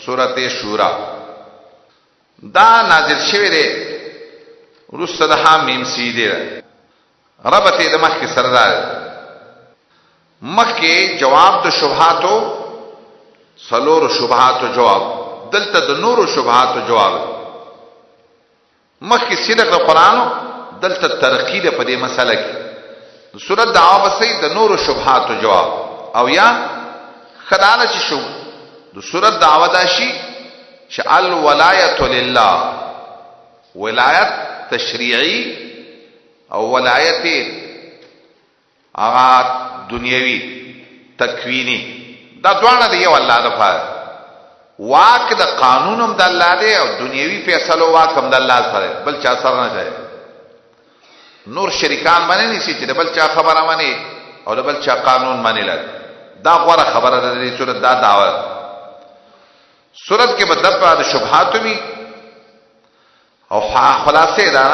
سورته شورا دا نازل شوی دی وروسته د حامیم سی دی. ربط یې د مخکې سره دا دی، مخکې جواب د شبهاتو، څلورو شبهاتو جواب، دلته د نورو شبهاتو جواب. مخکې صدق د قرآن، دلته ترقی ده په دې مسله کې. د سورت دعوه به سي د نورو شبهاتو جواب، او یا خدانه چې شو د سورت دعوه دا شي چې الولایت لله، ولایت تشریعي او ولایت هغه دنیوي تکوینی، دا دواړه د یو الله لپاره. واک د قانون هم د الله دی او دنیوي فیصلو واک هم د الله سره، بل چا سره نه دی. نور شریکان باندې نشي چې د بل چا خبره مانی او د بل چا قانون مانی لګ. دا غوړه خبره ده د صورت، دا دعوه صورت کې بدل په د شبهات وی. او خلاصې دا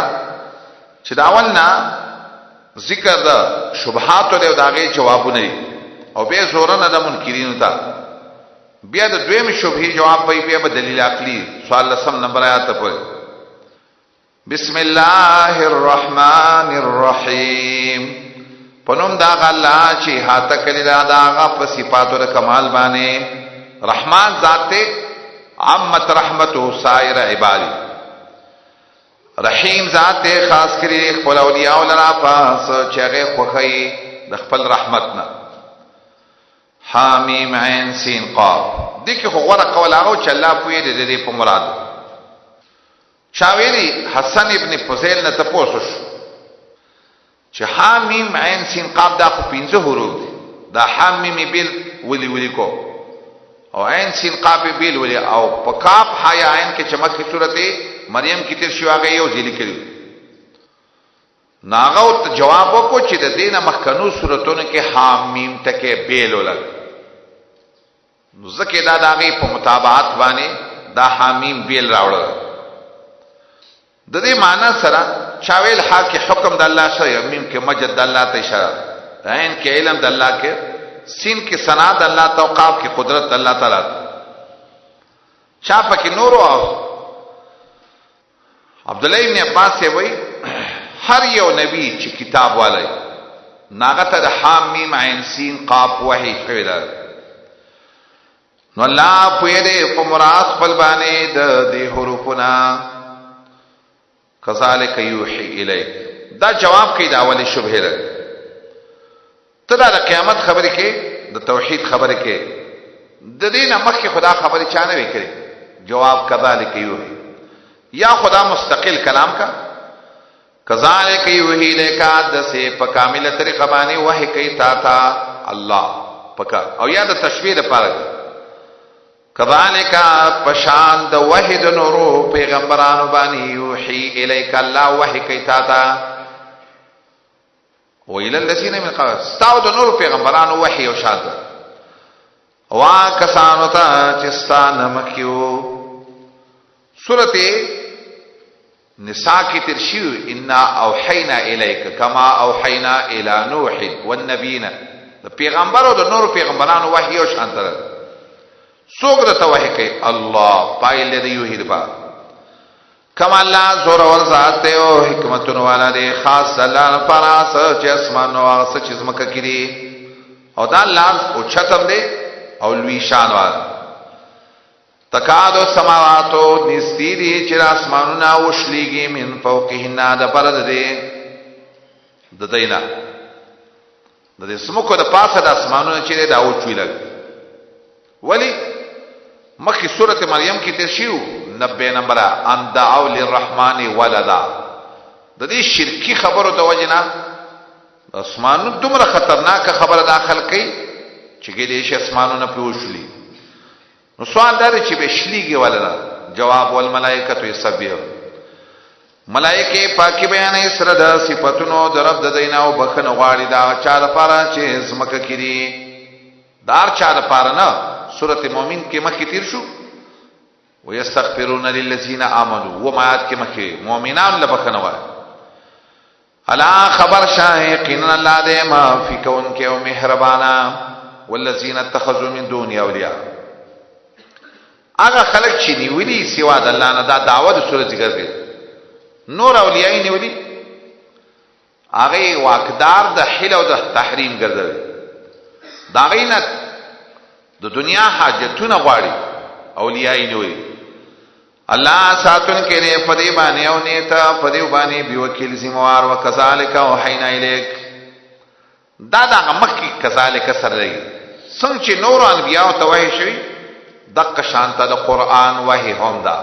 چې دا اول نه ذکر د شبهات له داغه جوابونه دي او به زورنه د منکرینو ته، بیا د دویم شبهه جواب به بیا به دلیل عقلی سوال لسم نمبر آیات پورې. بسم الله الرحمن الرحیم، پنوم دا الله چې هاته کړی دا داغه په صفاتو د کمال باندې رحمان ذات ته، عمت رحمته سائر عبادی. رحیم ذات ته، خاص کړی خپل اولیاء لرا پاس چې هغه خوخی د خپل رحمت نه. حامیم عین سین قاف، دغه خو غوړه قول هغه چې الله پوهې دې دې په مراد. چا ویلي حسن ابن فضیل نه تپوس شو چې حامیم عین سین قاف دا خو پنځه حروف دي، دا حامیم بیل ولي ولي کو او عین سین قاف بیل ولي، او په کاف ها یا عین کې چې مخکې سورته مریم کې تیر شو هغه یو ځل کړی. ناغه ته جواب وکړو چې د دینه مخکنو سوراتونو کې حامیم ټکه بیل ولګ، نو ځکه دا د هغې په متابعت باندې دا حامیم بیل راوړل. د دې معنی سره چا ویل حا کې حکم د الله سره، میم کې مجد د الله ته اشاره، عین کې علم د الله کې، سین کې ثنا د الله ته، قاف کې قدرت د الله تعالی. چا پکې نورو عبد الله ابن عباس وی هر یو نبی چې کتاب والي ناغه ته د حامیم عین سین قاف وحی شوی ده، نو الله پوهه دې په مراد خپل باندې د دې حروفونه. کذالک یوحی الیک، دا جواب کوي دا اولی شبهه ده. ته دا د قیامت خبرې کې، د توحید خبرې کې، د دې نه مخکې خدا خبرې چا نه وکړي؟ جواب کذالک یوحی، یا خدا مستقل کلام کا، کذالک یوحی الیک د سه په کامله طریقه باندې وحی کوي تا تا الله پکا، او یا د تشبیه لپاره کذالک پشان د وحی د نورو پیغمبرانو باندې یوحی الیک الله وحی کوي تا تا ویل الذین من قبل، ستاو د نورو پیغمبرانو وحی او شان ده وا کسانو ته چې ستا نمکیو. سورته نساء کې تر شیو ان اوحینا الیک کما اوحینا الی نوح والنبیین، د پیغمبر او د نورو پیغمبرانو وحی او شان تر څوک د توحی کوي؟ الله پایل دی یو هیربا کما الله زور ور ذات دی او حکمتونو والا دی. خاص الله لپاره څه چې اسمان او هغه څه چې ځمکه کې دي، او دا الله او چتم دی او لوی شان والا. تکاد السماوات، نږدې دي چې اسمانونه وشلیږي، من فوقهن، د پر دې د دینا د دې سمکو د پاسه د اسمانونو چې دا وچوي لګ. ولی مخکې سورته مریم کې تیر شیو 90 نمبر، ان دعوا للرحمن ولدا، د دې شرکی خبرو د وجنه اسمانو دومره خطرناک خبره داخل کړي چې کې دې شي اسمانونه په وشلی. نو سوال دا دی چې به شلیږي ولا نه؟ جواب والملائکه یسبحون، ملائکه پاکي بیانې سره د صفاتونو د رب د دینه او بخنه غواړي دا چا لپاره چې زمکه کړي، دار چا لپاره نه. سورته مؤمن کې مخکې تیر شو ويستغفرون للذین آمنوا، و آیات کې مخکې مؤمنان له بخنه وایي. الا خبر شه یقینا الله دې معافي کوونکی او مهربانا. والذین اتخذوا من دون اولیاء. هغه خلک چې نیولي سوا د الله نه، دا دعوه د سورت ذکر کړي، نور اولیاء نیولي، هغه واکدار د حل او د تحریم ګرځوي، دا غینه د دنیا حاجتونه غواړي، اولیاء نیولي. الله ساتون کې نه پدې باندې او نه ته پدې باندې بي وکیل ذمہوار. وکذالک وحینا الیک، دا د هغه مخکې کذالک سره لګي. څنګه چې نور انبیاء ته وحی شوی، دغه شانته د قران وحی هم ده.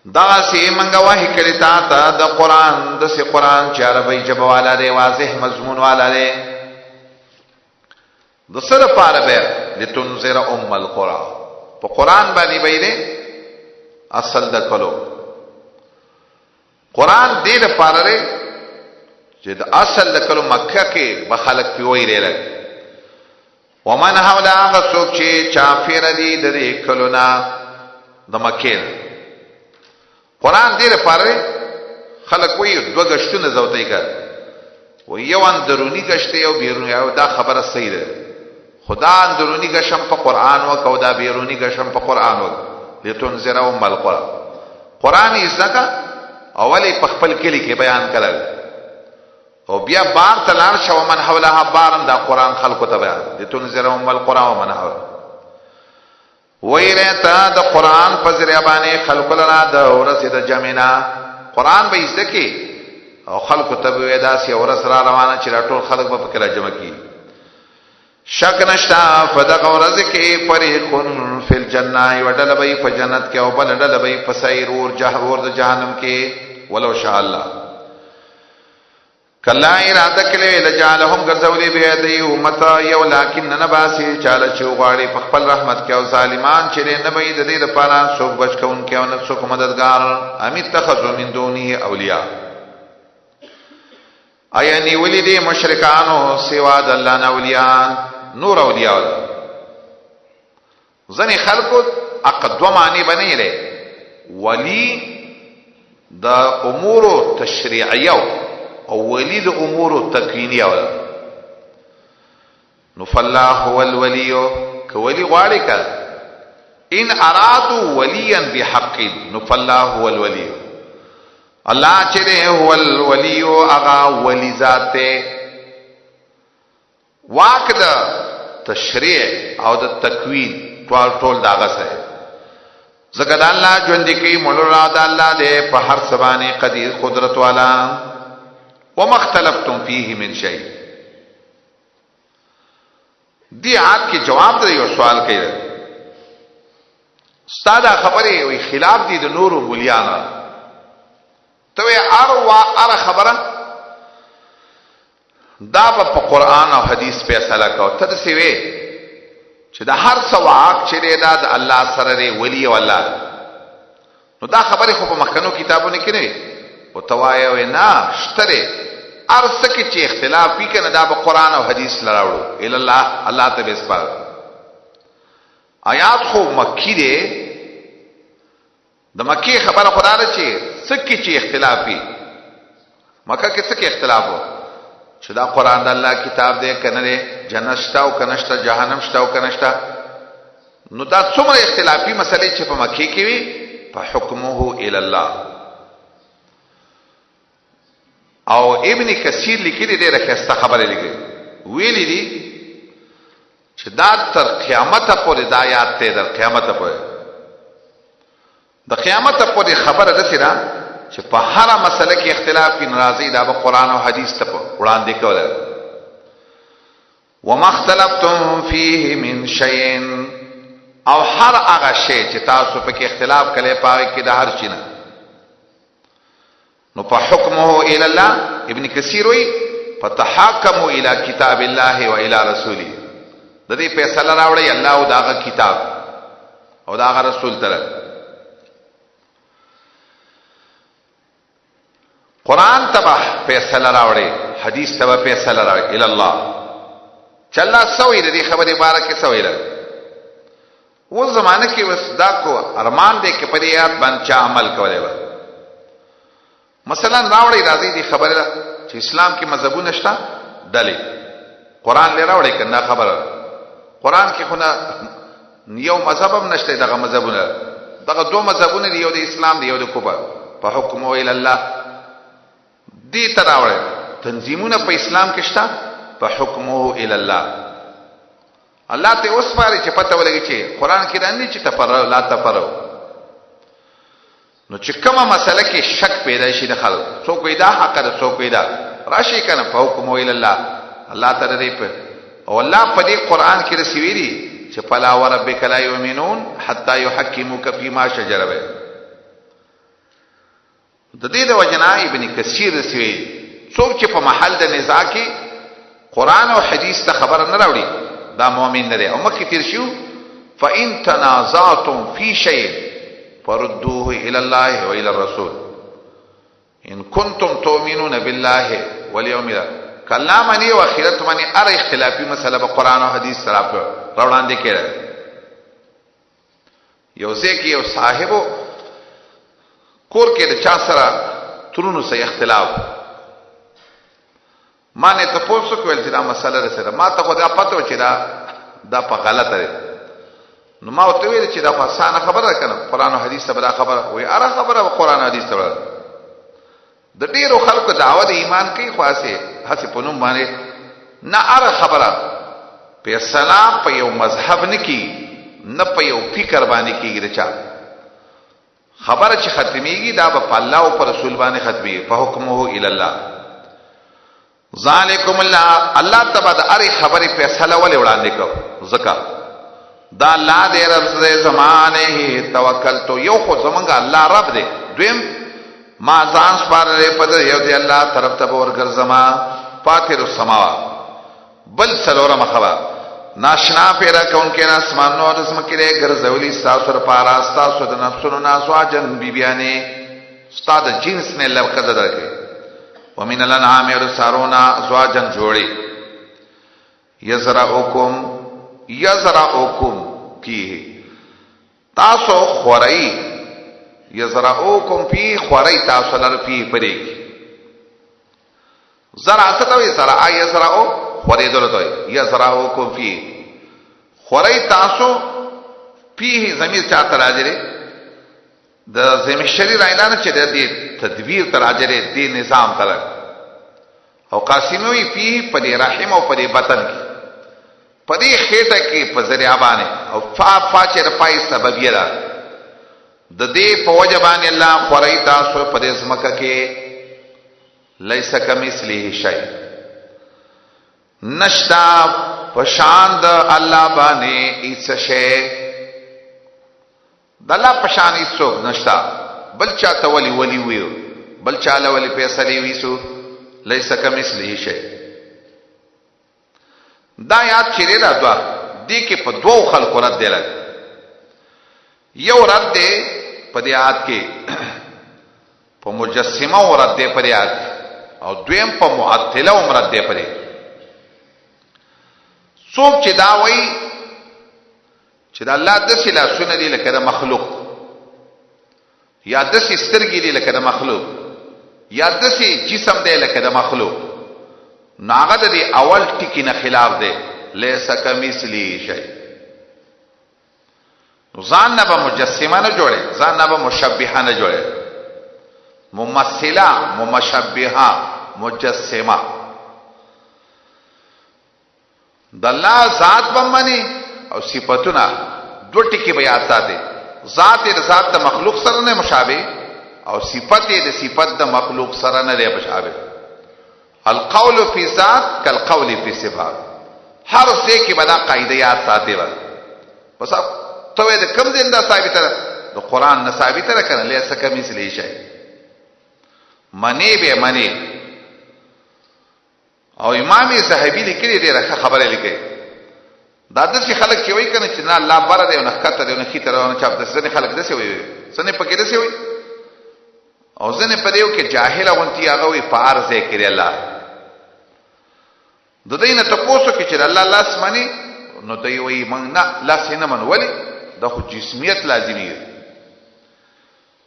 دا سي منګه وحی کړی تا ته د قران، د سي قران چې عربی ژبه والا دی، واضح مضمون والا دی، د سره پاره به لتنذر ام القرى، په قران باندې به دی اصل د کلو. قران دې لپاره دی چې د اصل د کلو مکه کې به خلک پی وایي لګ ومن حول، هغه څوک چې چافیر دي د دې کلو نه، د مکه. قران دې لپاره خلک وایي دوه گشتونه زوتای کړ و، یو اندرونی گشت یو بیرونی، او دا خبره صحیح ده. خدا اندرونی گشم په قران وکاو، دا بیرونی گشم په قران وک. لتنذر ام القرى، قران یې ځکه اولی په خپل کلی کې بیان کړل او بیا بار ته لاړ شو، من حولها، بارم دا قران خلکو ته بیان. لتنذر ام القرى ومن حولها، ویره ته د قران په ذریعہ باندې خلق لرا د ورځې د جمینا. قران به زده کې او خلکو ته به داسې ورځ را روانه چې ټول خلک به پکې راجمع کی. شک نشتا فدغه ورځ کې فريقن فی الجنه، یو ډله به په جنت کې او بل ډله به په سعیر اور جه اور د جهنم کې. ولو شاء الله، کلا اراده کړې لجالهم، ګرځولې به دی امت یو، لکن نه باسي چاله چې غواړي په خپل رحمت کې، او ظالمان چې نه به د دې لپاره څوک بچ کون کې او نه څوک مددگار. ام اتخذوا من دونه اولیاء، آیا نیولې دي مشرکانو سوا د الله نه اولیاء، نور اولیاء؟ ځنې خلکو اق دوه معنی بنې لري، ولی د امور تشریعیه او ولی د امور تکوینیه. نو فالله هو الولی، کولی غواړي کړه، ان ارادو ولیا بحق، نو فالله هو الولی، الله چې دی هو الولی، اغا ولی ذات، واک د تشریع او د تکوین ټول ټول داغه سره. ځکه د الله ژوند کوي مولا، د الله دی په هر څه باندې قدیر، قدرت والا. وما اختلفتم فيه من شيء، دی آیات کې جواب دی یو سوال کوي. استاد خبره وی خلاف دي د نورو مولیانو ته ار وا ار خبره دا په قرآن او حدیث فیصله کو. ته څه وی چې د هر څه واک چې دی دا د الله سره دی، ولی او الله. نو دا خبره خو په مخکنو کتابونو کې نه وي، او توایه وی نه شتره، ارڅ کې چې اختلاف وی کنه، دا په قرآن او حدیث لراوړو ال الله، الله ته به سپار. آیات خو مکی دی، د مکه خبره خدا ده چې څه کې چې اختلاف وي، مکه کې څه کې اختلاف وو چې دا قران د الله کتاب دی کنه دی، جنت شته او کنه شته، جهنم شته او کنه شته. نو دا څومره اختلافي مسلې چې په مکه کې وي، په حکمه الی الله. او ابن کثیر لیکلی دی، رخصته خبره لیکلی، ویلی دی چې دا تر قیامت پورې دا یاد ته، تر قیامت پورې، د قیامت پورې خبره ده سره چې په هر مسله کې اختلاف کې ناراضي، دا به قران او حدیث ته وړاندې کوله. وما اختلفتم فيه من شيء، او هر هغه شی چې تاسو پکې اختلاف کړي پاره کې د هر چینه، نو په حکمه الى الله. ابن کثیر وی فتحاکموا الى کتاب الله و الى رسوله، د دې فیصله راوړی الله او داغه کتاب او داغه رسول تر. قران تبع فیصله راوړي، حدیث تبع فیصله راوړي الى الله، چې الله سوې د دې خبرې باره کې سوې ده. و زمانه کې وس دا کو ارمان دې کې په دې یاد باندې چا عمل کولای و. مثلا راوړی راځي دي خبره چې اسلام کې مذهبونه شته ډلې، قران لري راوړی کنه خبره؟ قران کې خو نه یو مذهب هم نشته. دغه مذهبونه، دغه دوه مذهبونه دی، یو د اسلام دی، یو د کفر. په حکم ویل الله دې ته راوړی. تنظیمونه په اسلام کې شته؟ په حکمه الی الله، الله ته اوس پاره چې پته ولګي چې قران کې راندي چې تفرع لا تفرع. نو چې کومه مسله کې شک پیدا شي د خلک، څوک وي دا حق ده، څوک وي دا، راشي کنه په حکم ویل الله، الله تعالی دې په او الله په دې قران کې رسوي دي چې فلا وربک لا یؤمنون حتا یحکموک فیما شجر بینهم. د دې د وجنا ابن کثیر رسوي، څوک چې په محل د نزاع کې قران او حدیث ته خبره نه راوړي، دا مؤمن نه دی. او مخکې تیر شو، فإن تنازعتم في شيء فردوه إلى الله وإلى الرسول إن كنتم تؤمنون بالله واليوم الآخر. کله منی او اخرت منی، ار اختلافي مسله به قران او حدیث سره راوړاندې کړي. یو ځای کې یو صاحب کور کې د چا سره ترونو سره اختلاف، ما نه تاسو کویل چې دا مسله رسېده. ما ته خو دا پته و چې دا په غلطه ده. نو ما ورته ویل چې دا خو اسانه خبره ده کنه، قرآن او حدیث ته به دا خبره وایي، هره خبره به قرآن او حدیث ته. د ډیرو خلکو دعوه د ایمان کوي، خو هسې هسې په نوم باندې نه. هره خبره فیصله په یو مذهب نه کیږي، نه په یو فکر باندې کیږي. د چا خبره چې ختميږي، دا به په الله او پر رسول باندې ختميږي. په حکمه الی الله، ذالکم الله. الله تبا د اری خبرې فیصله ولې وړاندې کو؟ زکه دا الله دې رب دې زمانه توکلت. یو خو زمونږ الله رب دې، دویم ما ځان سپارلې په دې یو دې الله طرف ته ورګرځما. فاطر السماوات. بل څلورمه خبره، ناشنا پیدا کونکي نه اسمانونو او د ځمکې دی، ګرځولي ستاسو لپاره ستاسو د نفسونو نه ازواجن بیبیانې، ستا د جنس نه الله ښځه درکوي، ومن الانعام او د څاروو نه ازواجن جوړې، یزرعکم یزرعکم فیه، تاسو خورئ، یزرعکم فیه، خورئ تاسو لره، فیه پرې کې. زرع څه ته وایي؟ زرع یزرع خورېدلو ته وایي. یزرعکم فیه، خورئ تاسو. فیه ضمیر چاته راځي؟ دی د زمشری رایلانه چې د دې تدبیر ته راځي، دې نظام ته راځي. او قاسمي وی فيه په دې رحم او په دې بطن کې، په دې خېټه کې، په ذریعہ باندې. او فا فا چې د پای سببیه ده، د دې په وجه باندې الله خوري تاسو په دې ځمکه کې. لیس کمثله شیء، نشتا پشان د الله باندې هیڅ شی. د الله پشان هیڅوک نشتا. بل چاته ولی ولی ویو؟ بل چاله ولی فیصله ویسو؟ لیس کمثله شیء. دا یاد چې دا دوا دې کې په دوو خلکو رد دی لګ. یو رد دی په دې آیات کې په مجسمه او رد دی په دې آیات، او دویم په معطله او رد دی په دې. څوک چې دا وایي چې د الله داسې لاسونه دي لکه د مخلوق، یا داسې سترګې دي لکه د مخلوق، یا داسې جسم دی لکه د مخلوق، نو هغه د دې اول ټکي نه خلاف دی، لیس کمثله شیء. ځان نه به مجسمه نه جوړي، ځان نه به مشبهه نه جوړي، ممثله، ممشبهه، مجسمه. د الله ذات به مني او صفاتونه. دوه ټکي به یاد ساتي: ذات د ذات د مخلوق سره نه مشابه، او صفت د صفت د مخلوق سره نه دی مشابه. القول فی ذات کالقول فی صفات. هر څه کې به دا قاعده یاد ساتي. بس ته د کم زنده ثابته ده؟ د قران نه ثابته ده کنه، لیس کمثله شیء. منی به منی. او امام زهبي لیکلي، ډېره ښه خبره لیکي. دا داسې خلک چې وایي کنه چې نه الله بره دی او نه ښکته دی او نه ښي طرف او نه چپ، داسې ځینې خلک داسې وایي، ځینې پکې داسې وایي، او ځینې په دیو کې جاهل غونتی هغه وایي په هر ځای کې دی الله. د دې نه تپوسو کې چې الله لاس مني، نو دوی وایي موږ نه، لاس یې نه منو. ولې؟ دا خو جسمیت لازمي.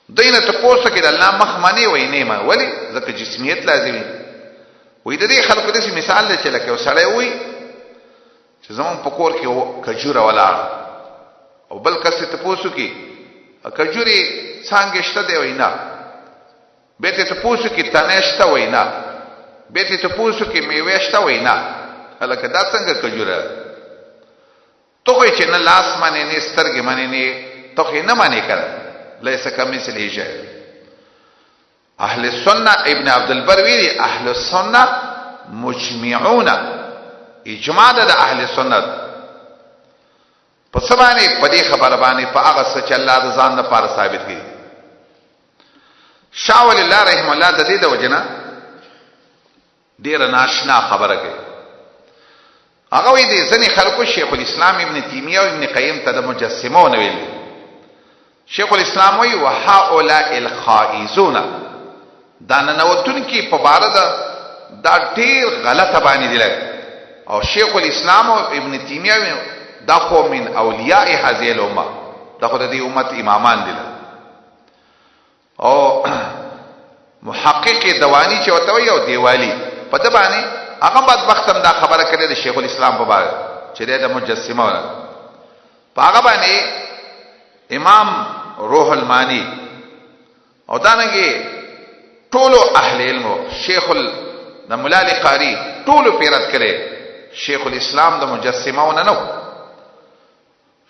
دوی نه تپوسو کې د الله مخ منی؟ وای نه ما. ولی؟ ځکه جسمیت لازمي. وای د دې خلکو داسې مثال دی چې لکه یو سړی وای چې زمونږ په کور کې کجوره ولاړه. او بل کس ته پوسو کی کجوري څنګه شته دی وینا به ته تپوسو کې تنه شته وای نه، به ته تپوسو کې میوه شته وای نه. هلکه دا څنګه کجوره؟ ته خو چې نه لاس منې نه سترګې منې نه، ته خو نه منې کړه. لیس کمثله شیء. اهل سنت ابن عبد البر ویلي اهل السنه مجمعون، اجماع ده د اهل سنت په څه باندې؟ په دې خبره باندې، په هغه څه چې الله د ځان لپاره ثابت کړي. شاه ولی الله رحم الله د دې د وجنه ډیره ناشنا خبره کوي. هغه وی دي ځنې خلکو شیخ الاسلام ابن تیمیه او ابن قیم ته د مجسمو نه ویل. شیخ الاسلام وی وهؤلاء الخائزون، دا ننوتون کې په بار ده دا ډیر غلطه باندې دی لګ. او شیخ الاسلام او ابن تیمیه دا خو من اولیاء هذه الامه، دا خو د دې امت امامان دي. او محقق دوانی چې وته وي او دیوالی په د باندې هغه بدبخت هم دا خبره کړې د شیخ الاسلام په باره چې د مجسمه ونه په هغه باندې امام روح المانی او دانګي ټولو اهل علم شیخ ال د مولا علی قاری ټولو پیرت کړي شیخ الاسلام د مجسمه ونه نو.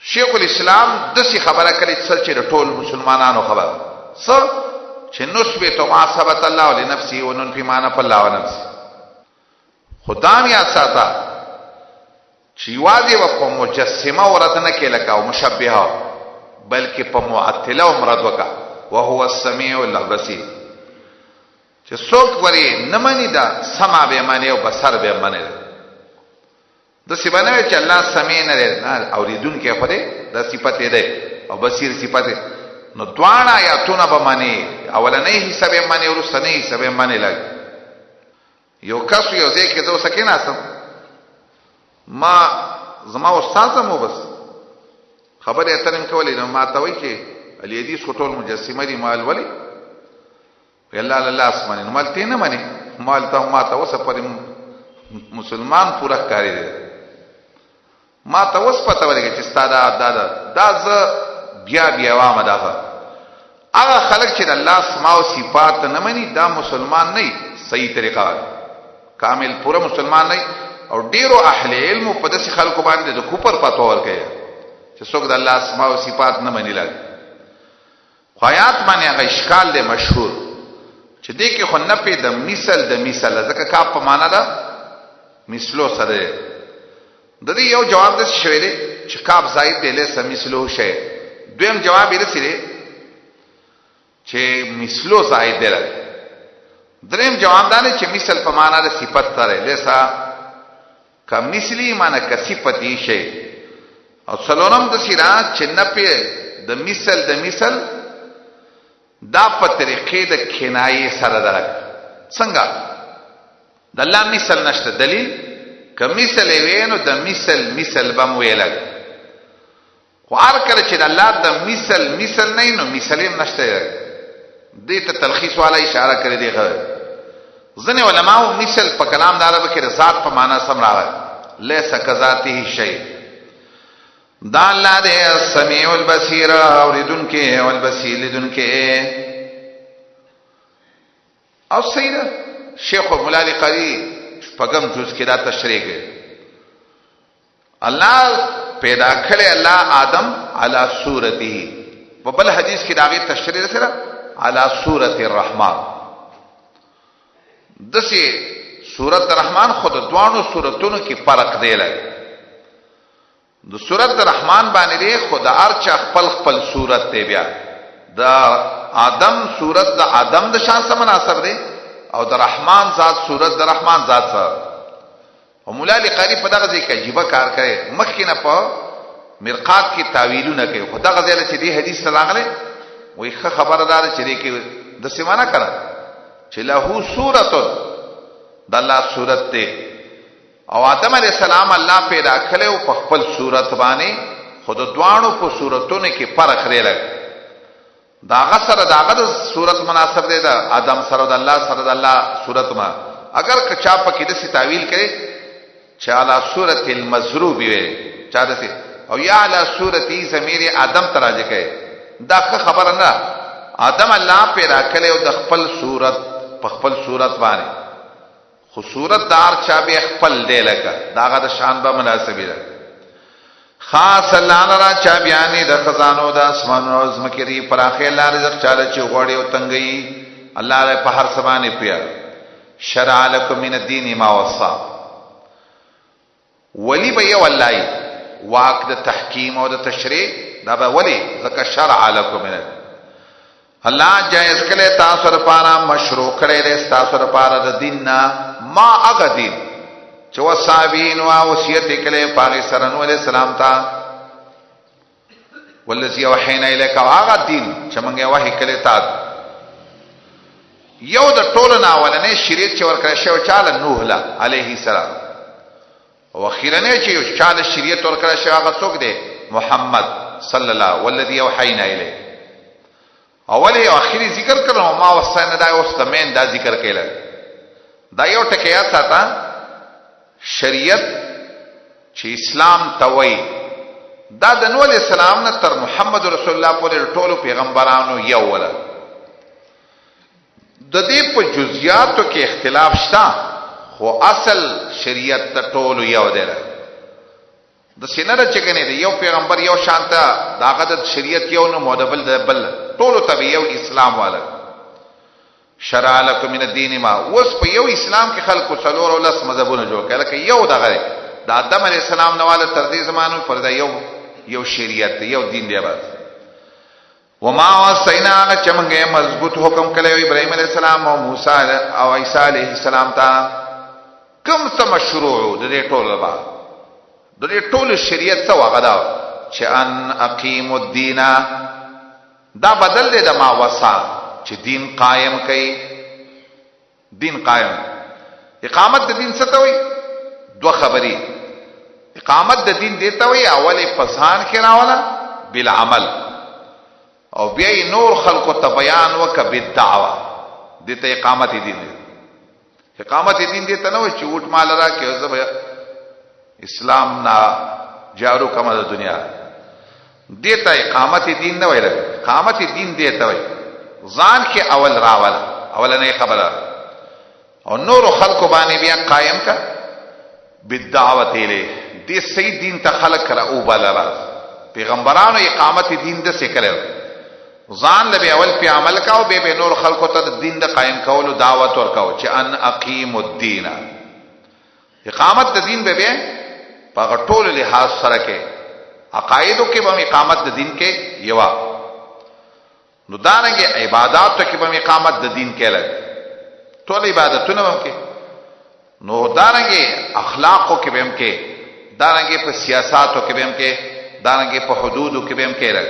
شیخ الاسلام دسی خبره کړې څه چې د ټول مسلمانانو خبره څه چې نثبت ما ثبت الله لنفسه وننفي ما نفى الله ونفسه. خدام یا ساته چې یوازې و په مجسمه ورته نه کې لکه او مشبهه، بلکې په معطله او مراد وکا وهو السميع البصير. چې څوک ورې نه مني دا سمع به مني او بصر به مني. د سی باندې چې الله سميع نه دی، نه اوریدونکی خو دی، دا صفت دی او بصیر صفت. نو دواړه آیاتونه به معنی اولنې حصہ به معنی ورستنې حصہ به معنی لګ. یو کس یو ځای کې زه اوس کېناستم، ما زما استاد مو بس خبرې اترې مې کولې، نو ما ته وایي چې علی حدیث خو ټول مجسمه دي. مال ولې؟ وی الله الله اسماني. نو مال ته نه مني، مال ته ما ته اوسه پرې مسلمان پوره ښکاري دی. ما ته اوس پته ولګي چې ستا دا دا دا دا زه بیا بیا وامه. دا هغه خلک چې د الله اسماء او صفات نه مني دا مسلمان نه، صحیح طریقه کامل پوره مسلمان نه. او ډیرو اهل علم په داسې خلکو باندې د کوپر فتوا ورکوي چې څوک د الله اسماء او صفات نه مني. لګ خو آیات باندې هغه اشکال دی مشهور چې دې کې خو نفي د مثل د مثل، ځکه کاف په معنا ده مثلو سره. د دې یو جواب د شوی دی چې کاف زائد دی، لیس مثله شی. دویم جواب یې رسېږي چې مثلو زائد دی. دریم جواب دا دی چې مثل په معنا د صفت سره، لیس کمثلی معنا کصفتی شی. او څلورم د سیرا چې نفي د مثل د مثل دا په طریقې د کنایې سره درک. څنګه د الله مثل نشته؟ دلیل که مثل وینو د مثل مثل بم ویلګ، خو هر کله چې د الله د مثل مثل نه نو مثل هم نشته. دې ته تلخیص والا اشاره کړې دی. خبر ځنې علماو مثل په کلام د عربو کې د ذات په معنا سم راغی، لیس کذاته شیء. دا الله دې السمیع البصیر، اوریدونکو او البصیر لیدونکو. او صحیح ده، شیخ مولا علی قاری شپږم جز کې دا تشریح کړي. الله پیدا کړی الله آدم علی صورته، په بل حدیث کې داغه تشریح سره علی صورت الرحمن. دسی صورت الرحمن خود دوانو صورتونو کې فرق دی. لګ د صورت الرحمن باندې دی، خود ارچا خپل خپل صورت دی. بیا د آدم صورت د آدم د شان سره مناسب دی او د رحمان ذات صورت د رحمان ذات سره. او مولا علی قاری په دغه ځای کې عجیب کار کوي، مخکې نه په مرقات کې تاویلونه کوي، خو دغه ځای چې دی حدیث ته راغلی وای ښه خبره ده چې دې کې د سیمانه کړه چې له صورت د الله صورت دی او آدم علی السلام الله پیدا کړو په خپل صورت باندې، خود دواړو په صورتونو کې فرق دی. لګ داغه سره داغه د صورت مناسب دی، د آدم سره د الله سره د الله صورت ما. اگر که چا پکې د سی تاویل کړي چې علی صورت المضروب وي، چا د سی او یا علی صورتی ضمیر آدم تراجه کوي، دا ښه خبره نه. آدم الله پیدا کړی او د خپل صورت په خپل صورت باندې، خو صورت دار چا به خپل دی، لکه داغه د شان به مناسبی ده. خاص الله لرا چا بیانې د خزانو د اسمانونو او ځمکې دی، پراخې الله رزق چاله چې غواړي او تنګي، الله له په هر څه باندې پوهه. شرع لكم من الدين ما وصى، ولی به یو الله واک د تحکیم او د تشریع دا به ولی؟ ځکه شرع لكم من الله جائز کړي تاسو لپاره، مشروع کړي دي تاسو لپاره د دین نه ما هغه دین چې وصابین او وصیت کړي پاغه سره نو علی السلام ته، والذي وحینا الیک، هغه دین چې موږ وحی کړي تا. یو د ټولو نه اولنې شریعت چې ورکړی شوی چاله؟ نوح له علیه السلام. او اخیرنې چې یو چاله شریعت ورکړی شوی هغه څوک دی؟ محمد صلی الله. والذي اوحینا الیک، اول او اخیری ذکر کړو، ما وسانه دا اوس د مین دا ذکر کړل. دا یو ټکی یاد ساته، شریعت چې اسلام ته وایي دا د نوح علیه السلام نه تر محمد رسول الله پورې ټولو پیغمبرانو یو ولا. د دې په جزئیاتو کې اختلاف شته، خو اصل شریعت ته ټولو یو دی. د سینه چې کنه دی یو پیغمبر یو شانته داغه د شریعت یو، نو مودبل د بل ټولو ته یو اسلام والا. شرع لكم من الدين ما، اوس په یو اسلام کې خلکو څلور او لس مذهبونه جوړ کړل، لکه یو دغه د آدم علی السلام نواله تر دې زمانو پر دا یو یو شریعت، یو دین دی بس. وما وصینا، هغه چې موږ مضبوط حکم کړی ابراهیم علی السلام او موسی او عیسی علیه السلام ته، کوم څه مشروع د دې ټول لپاره، د دې ټول شریعت څه وغه دا چې ان اقیم الدین، دا بدل دی د ما وصا، چې دین قائم کړي. دین قائم، اقامت د دین څه ته وایي؟ دوه خبرې. اقامت د دین دی ته وایي، اولې په ځان کې راوله بالعمل، او بیا نور خلکو ته بیان وکړه بالدعوه. دې ته اقامت دین دی. اقامت دین دې ته نه وایي چې وټ مال را کې زه اسلام نه جارو کما د دنیا. دې ته اقامت دین نه ویل. اقامت دین دې ته وایي ځان کې اول راول، اولنې خبره، او نور خلکو باندې بیا قائم کا بالدعوت الیه. دې صحیح دین ته خلق را او بلل. پیغمبرانو اقامت دین د څه کړو؟ ځان له اول په عمل کاو، به نور خلکو ته د دین د قائم کولو دعوت ورکاو چې ان اقیم الدین. اقامت د دین به په ټولو لحاظ سره کې، عقایدو کې به اقامت د دین کې یوا، نو دارنګ عبادت کې به اقامت د دین کې لګ، ټول عبادتونه هم کې، نو دارنګ اخلاقو کې به هم کې، دارنګ په سیاستو کې به هم کې، دارنګ په حدودو کې به هم کې لګ.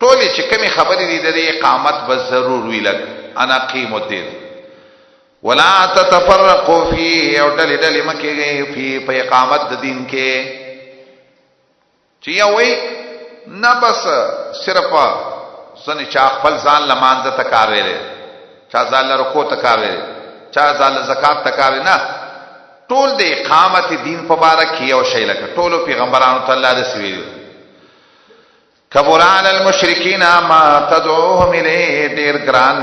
ټول چې کمی خبرې دي د اقامت به ضرور وی لګ. انا قیم الدین ولا تتفرقوا فيه، او ډلې ډلې مکیږي فی په اقامت د دین کې، چې یو وي نه بس صرف سنې چا خپل ځان لمانځه ته کار ویلې، چا ځان له رکوع ته کار ویلې، چا ځان له زکات ته کار، نه، ټول د اقامت دین په باره کې یو شی، لکه ټولو پیغمبرانو ته الله د سویلي. کبر علی المشرکین ما تدعوهم الیه، ډیر ګران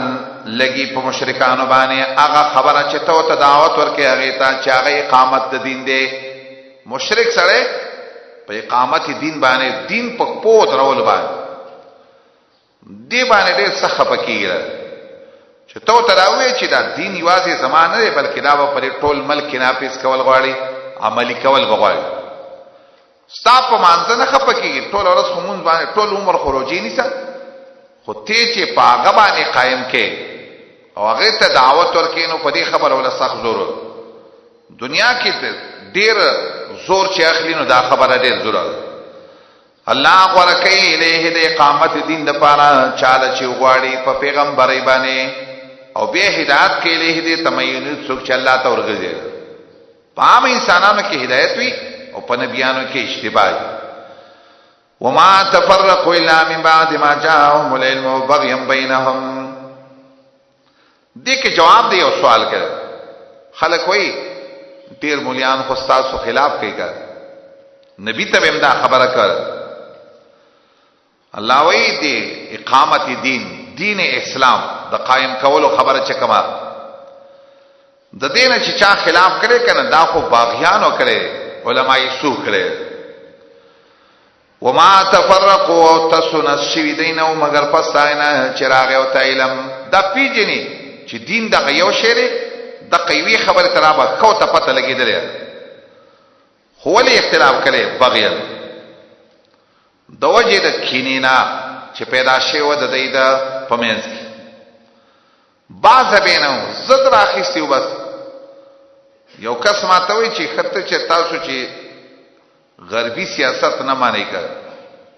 لګي په مشرکانو باندې هغه خبره چې تو ته دعوت ورکې هغه ته چې هغه اقامت د دین دی. مشرک سره په اقامت دین باندې، دین په پو درول باندې، دی باندې ډیر سخت پکېږي چې تو ته راوې چې دا دین یوازې زمانه نه دی، بلکې دا به پر ټول ملک نافذ کول غواړي، عملی کول غواړي. ستا په مانځه نه خپه کېږي، ټوله ورځ خو مونځ باندې ټول عمر خو روژې نیسه، خو ته چې په هغه باندې قایم کې او هغه ته دعوت ورکې، نو په دې خبره ولا سخت زور دنیا کې ډیر زور چې اخلي، نو دا خبره ډیر زور ده. الله غوړه کوي الیه د اقامت دین د پاره چاله چې غواړي په پیغمبري باندې، او به هدایت کې الیه دې تمین څوک چې الله ته ورګرځي. په عام انسانانو کې هدایت وي او په نبیانو کې اشتباه وي. وما تفرقوا الا من بعد ما جاءهم العلم بغيا بينهم. دې کې جواب دی او سوال کړي خلک وایي ډیر مولیان خو تاسو خلاف کوي. نبی ته هم دا خبره کړ. الله وی دی اقامت دین، دین اسلام د قائم کولو خبره چې کما د دین چې چا خلاف کړي کنه، دا خو باغیانو کړي، علماي سو کړي. وما تفرقوا، او تاسو نشوي دین او مگر پس داینه چراغ او تعلم دا پیجنې چې دین دغه یو شی دی، د قوي خبره ترابه خو ته پته لګیدلې، خو ولې اختلاف کړي؟ بغیر د وجه د کینینا چې پیدا شوی و د دې د پمنځ کې، بعض بینو زد راخیستی. بس یو کس ماته وی چې خطه چې تاسو چې غربي سیاست نه معنی کړ،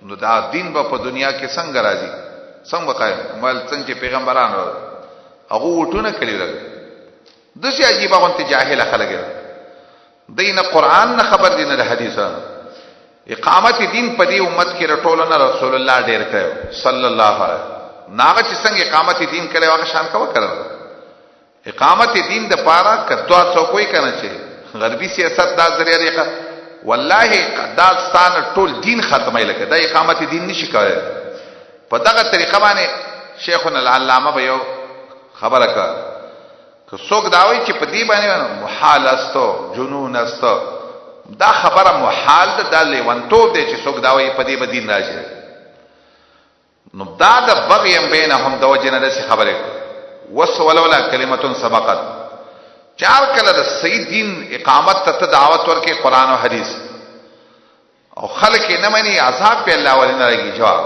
نو دا دین به په دنیا کې څنګه راځي، څنګه قائم؟ مال څنګه چې پیغمبران راو، هغه وټونه کړی لګ دسی عجیب غونته جاهل خلک دین، قرآن نه خبر دي نه حدیث. اقامت دین په دې امت کې رټول نه رسول الله ډیر کړو صلی الله علیه، ناغه چې څنګه اقامت دین کړو، هغه شان کو کړو. اقامت دین د پاره کدوا څو کوئی کنه چې غربي سیاست دا ذریعہ دی، والله دا ستان ټول دین ختمه، لکه دا اقامت دین نشي کوي په دغه طریقه باندې. شیخنا العلامه به یو خبره کړ که څوک دا وایي چې په دې باندې محال استو جنون استو، دا خبره محال ده، دا لیونتوب دی چې څوک دا وایي په دې به دین راځي. نو دا د بغیم بینهم د وجه نه داسې خبرې وس. ولولا کلمه سبقت، چار کله د صحیح دین اقامت ته دعوت ورکې قران او حدیث او خلک نه مني، عذاب په الله ولې نه راګي جواب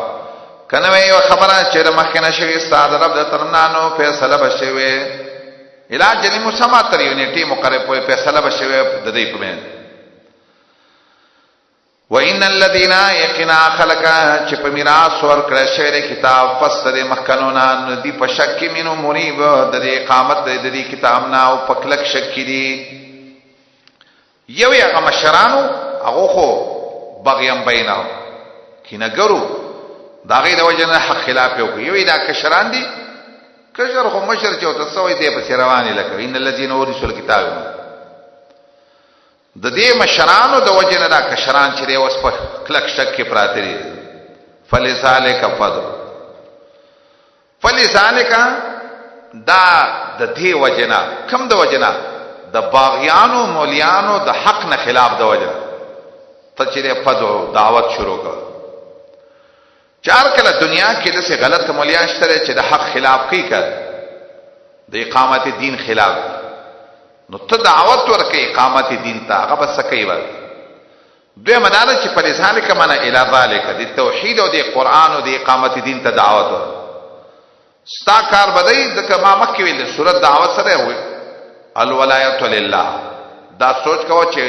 کنه؟ یو خبره چې د مخکې نشوي استاد رب د ترنانو فیصله بشوي علاج جنې مسما تر یو نیټه مقرر پورې فیصله بشوي د دې په مین. وان الذين يقنا خلق چې په میراث ورکړ شوی کتاب پس د مخکنو نه، ندی په شک کې مینو مریب د دې اقامت د دې کتاب نه او په کلک شک کې دي. یو هغه مشرانو، هغه خو بغیم بینه کینګرو، دا غي د وجه نه حق خلاف یو یو. دا کشران دي، کشر خو مشر چې وته سوې دی په رواني، لکه ان الذين اورثوا الكتاب، د دې مشرانو د وجه نه دا کشران چې دی اوس په کلک شک کې پراته دي. فلذالک فضل، فلذالک دا د دې وجنه کم د وجنه د باغیانو مولیانو د حق نه خلاف د وجنه ته چې فدعو دعوت شروع کړ. چار کله دنیا کې د څه غلط مولیان شته چې د حق خلاف کوي کړ، د اقامت دین خلاف، نو ته دعوت ورکې اقامت دین ته، هغه بس کوي. ور دوی مدار چې په ذالک معنا الی ذالک، د توحید او د قران او د اقامت دین ته دعوت ور ستا کار بدای. ځکه ما مخکې ویل صورت دعوت سره وي الولایت لله، دا سوچ کوه چې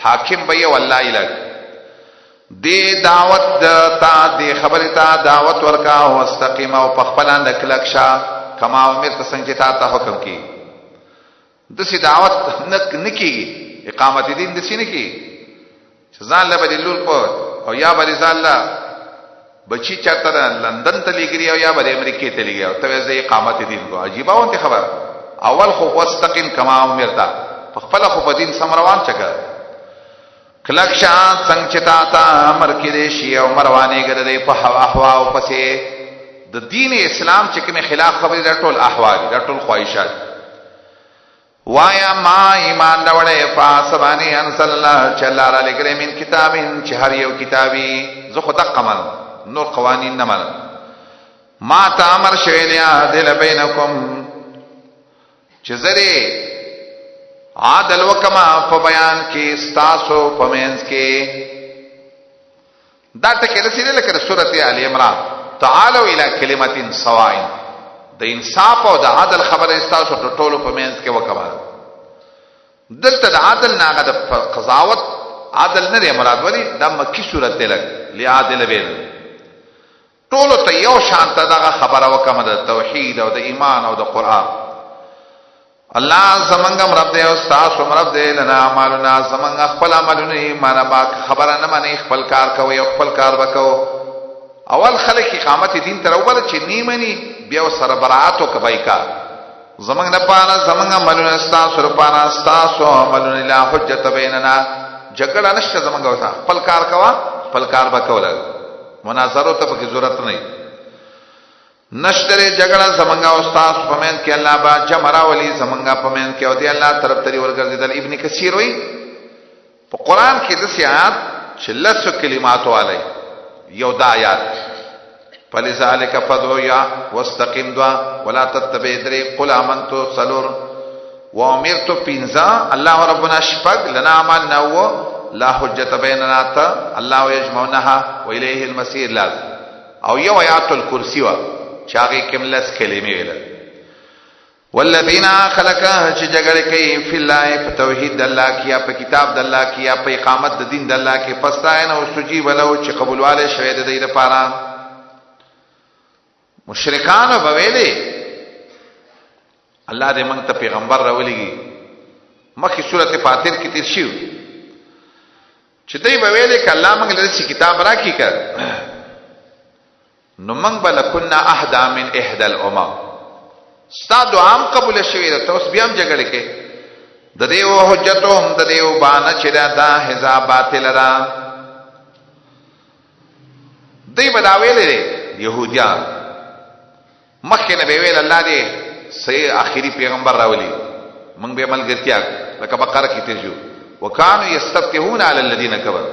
حاکم به یو الله الہ دی. دعوت د تا دی خبره تا دعوت ورکا او استقیم او پخپل نکلک شا کما امر ته څنګه تا ته حکم کی. دسی دعوت نکیږي، اقامت دین دسی نه کیږي چې ځان له بدی لور په او یا به ځان له بچی چاته لندن ته لګري او یا به امریکای ته لګري او ته زه اقامت دین کو. عجیب وانت خبر. اول خو واستقیم کما امرتا، په خپل خو په دین سم روان چکه، کلک شه څنګه چې تا ته امر کړی شي او مروانې ګرځې په احوا او پسې. د دین اسلام چې کوم خلاف خبرې، دا ټول احوا دي، دا ټول خواهشات. وایا ما ایمان راوړې فاسبانی انزل الله چې الله را لګرې من کتابین، چې هر یو کتابي، زه خو دقه منم، نور قوانین نه منم. ما ته امر شوی دی عدل بینکم، چې زری عادل وکما په بیان کې ستاسو په منځ کې. دا ټکی رسیدل لکه سورته ال عمران، تعالوا الى کلمه سواء، د انصاف او د عدل خبره ستاسو د ټولو په منځ کې وکما. دلته د عدل ناغه د قضاوت عدل نه دی مراد. ولی دا مکی صورت دی، لګ لعادل بین ټولو ته یو شان ته دغه خبره وکم د توحید او د ایمان او د قران. الله زمنګ رب دی او تاسو رب دی. لنا اعمالنا، زمنګ خپل عملونه، معنا باک خبره نه مانی، خپل کار کوي او خپل کار وکاو. اول خلک اقامت دین تر اول چې نیمنی بیا سره براعت او کبای کا زمنګ نه پانا زمنګ عملونه، تاسو پانا تاسو عملونه. لا حجت بیننا، جګړه نشته زمونږ او خپل کار کوا، خپل کار به کوله، مناظرو ته پکې ضرورت نه. نشتره جګړه زمونږ او تاسو په منځ کې، الله با جمع راولي زمونږ په منځ کې او دی الله طرف ته ورګرځیدل. ابن کثیر وی په قران کې د سیات چې لسو کلمات والے یو دا آیات، فلذلک فدعو یا واستقیم دوا، ولا تتبع درې، قل آمنت سلور، وامرت پنځه، الله ربنا شپږ، لنا عملنا و لا حجت بیننا تا الله یجمعنها والیه المصیر لاز، او یو آیات الکرسی وا چې هغه کې لس کلمې ویل. والذین خلق چې جګړه کوي فی الله په توحید د الله کې یا په کتاب د الله کې یا په اقامت د دین د الله کې، پس نه او استجیب له چې قبولواله شوی د دې لپاره. مشرکان به ویلي الله دې موږ ته پیغمبر راولېږي. مخکې سورته فاطر کې تیر شو چې دوی به ویلې ک الله موږ له چې کتاب راکې کړ نو موږ به لکنا اهدا من احدى الامم. ستا دعا هم قبول شوې ده، ته اوس بیا هم جګړه کې. د دې او حجتهم د دې او بانه چې دا حزا باطل ده. دوی به دا ویلې يهوديان مخکې نه به ویل الله دې صحیح آخري پیغمبر راولي، موږ به ملګرتیا، لکه بقره کې تیر شو، وکانو یستفتحون علی الذین کفروا.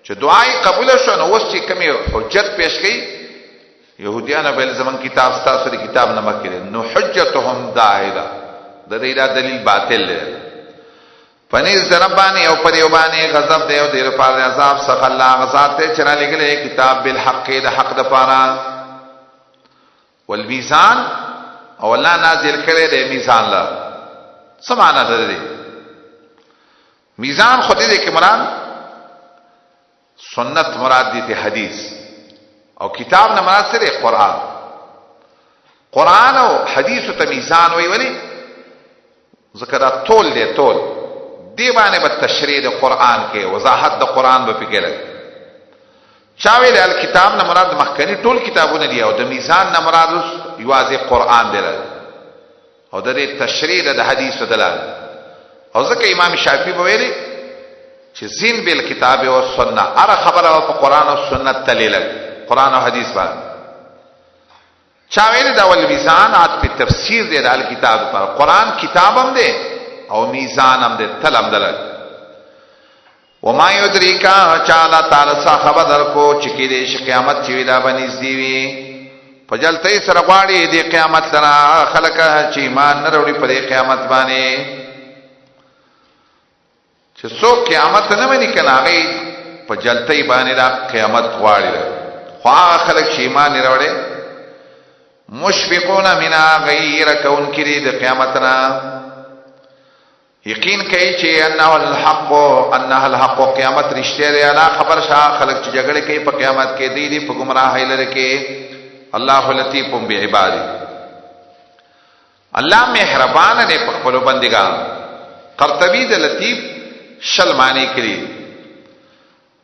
چې دعای قبول شو نو اوس چې کومې حجت پیش کړي يهوديان به زمون کتاب ستاسو د کتاب نه مخکې، نو حجتهم داهله، د دې دا دلیل باطل دی. پنیز د رب باندې او پر یو باندې غضب دی او د لپاره عذاب څخه. الله غزاد ته چر لګلې کتاب بالحق د حق د پاره، والمیزان او الله نازل کړي د میزان لا. څه معنا ده دې میزان؟ خو دې کې مراد سنت مراد دي ته حدیث، او کتاب نه مراد سره قران. قران او حدیث ته میزان وی، ولی ځکه دا تول دی، تول دی باندې به تشریح د قران کې، وضاحت د قران به پکې لګي. چا ویل الکتاب نه مراد مخکنی ټول کتابونه دي او د میزان نه مراد یوازې قران دی او د دې تشریح د حدیث دلال. او ځکه امام شافعي به ویلي چې زین بل کتاب او سنت، هر خبره په قران او سنت تللی، قران او حدیث باندې. چا ویل دا ول میزان عات په تفسیر دی د الکتاب پر، قران کتاب هم دی او میزان هم دی، تل هم دلال. وما یدریکا چاله تعالی څه خبر درکو چې کې دې شي قیامت چې دا بنځ دی وي؟ په جلتې سره غواړي دې قیامت لرا خلک چې ایمان نه وروړي پر قیامت باندې. چې څوک قیامت نه مني کنه هغه په جلتې باندې دا قیامت غواړي، خو هغه خلک چې ایمان نه وروړي مشفقون منا غیر کون کړي د قیامت نه، یقین کوي چې انه الحق، انه الحق، قیامت رښتیا دی. الله خبر شاه خلک چې جګړه کوي په قیامت کې دی دی په گمراهۍ لري کې. الله لطیف بعباده، الله مهربان دی په خپل بندگان. قرطبی د لطیف شل معنی کړی،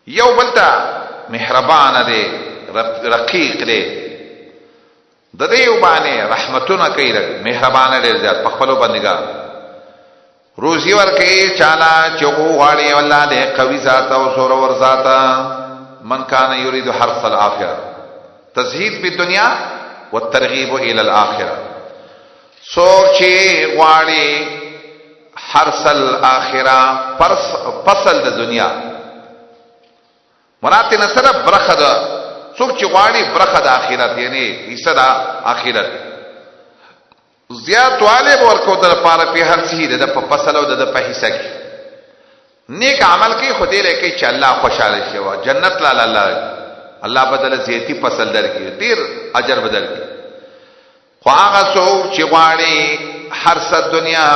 یو بلته مهربان دی، رقیق دی، د دې باندې رحمتونه کوي، مهربان ډېر زیات په خپل بندگان، روزي ورکي چاله چې غواړي. الله دې قوي ذات او زور ور ذات. من کان یرید حرث الاخره، تزهید په دنیا والترغیب الى الاخره. څوک چې غواړي حرث الاخره، فصل د دنیا، مراد نه سره برخه ده، څوک چې غواړي برخه د آخرت، یعنی حصہ د آخرت، زیاتوالی به ورکو د لپاره په هر څه د په فصل او د په حصہ کې. نیک عمل کوي خو دې لکه چې الله خوشاله شي او جنت لا الله الله بدل زیاتی فصل درکې، ډیر اجر بدل کړي. خو هغه څوک چې غواړي هر څه دنیا،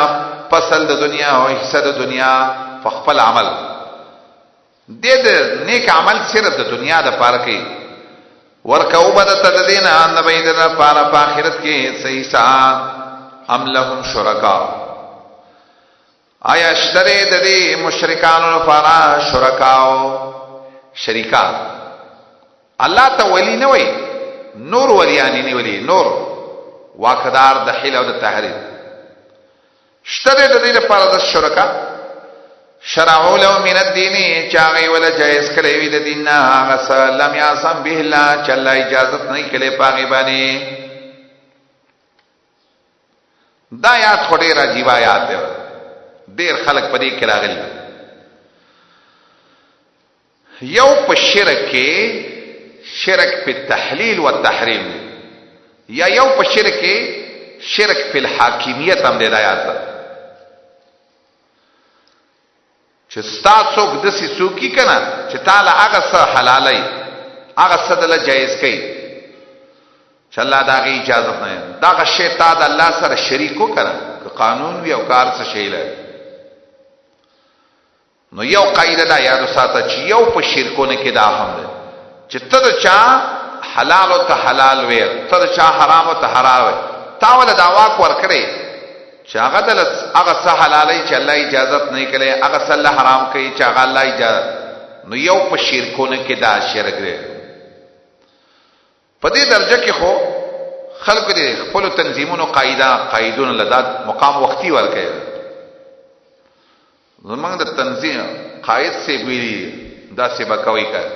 فصل د دنیا او حصہ د دنیا په خپل عمل، دې د نیک عمل صرف د دنیا د پاره کوي، ورکو بد تل دینا ان بيد د پاره په آخرت کې صحیح سا. ام لهم شرکا، آیا شتره د دې مشرکانو لپاره شرکاو، شریکان؟ الله ته ولی نه وای، نور ولیان نه ولی، نور واکدار د حیل او د تحریر شته د دې لپاره د شرکا؟ شرعو له من الدین چې هغه ولا جایز کړی وي د دین نه هغه څه لم یعصم به الله چې الله اجازت نه کړي پاغي باندې. دا یاد خو ډیر عجیب آیات دی، ډیر خلک په دې کې راغلي. یو په شرک کې شرک په تحلیل و تحریم دی، یا یو په شرک کې شرک په الحاکمیت هم دی. دا یاد ده چې ستا څوک داسې څوک کی کنه چې تا له هغه څه حلالوي، هغه څه دله جایز کوي چې الله د هغې اجازت نه، دغه شی تا د الله سره شریک وکړه، که قانون وي او که هر څه شی لري. نو یو قاعده دا یاد وساته چې یو په شرکونه کې دا هم ده چې ته د چا حلال او ته حلال وې، ته د چا حرام او ته حرام وې، تا ول دا واک ورکړي چې هغه د هغه څه حلالي چې الله اجازت نه کړي، هغه څه الله حرام کوي چې هغه الله اجازه. نو یو په شرکونه کې دا شرک دی. په دې درجه کې خو خلکو دې خپل تنظیمونو قاعده قاعدونو لداد مقام وختي ورکړي. زمونږ د تنظیم قائد سی ویلي دا څه به کوي کار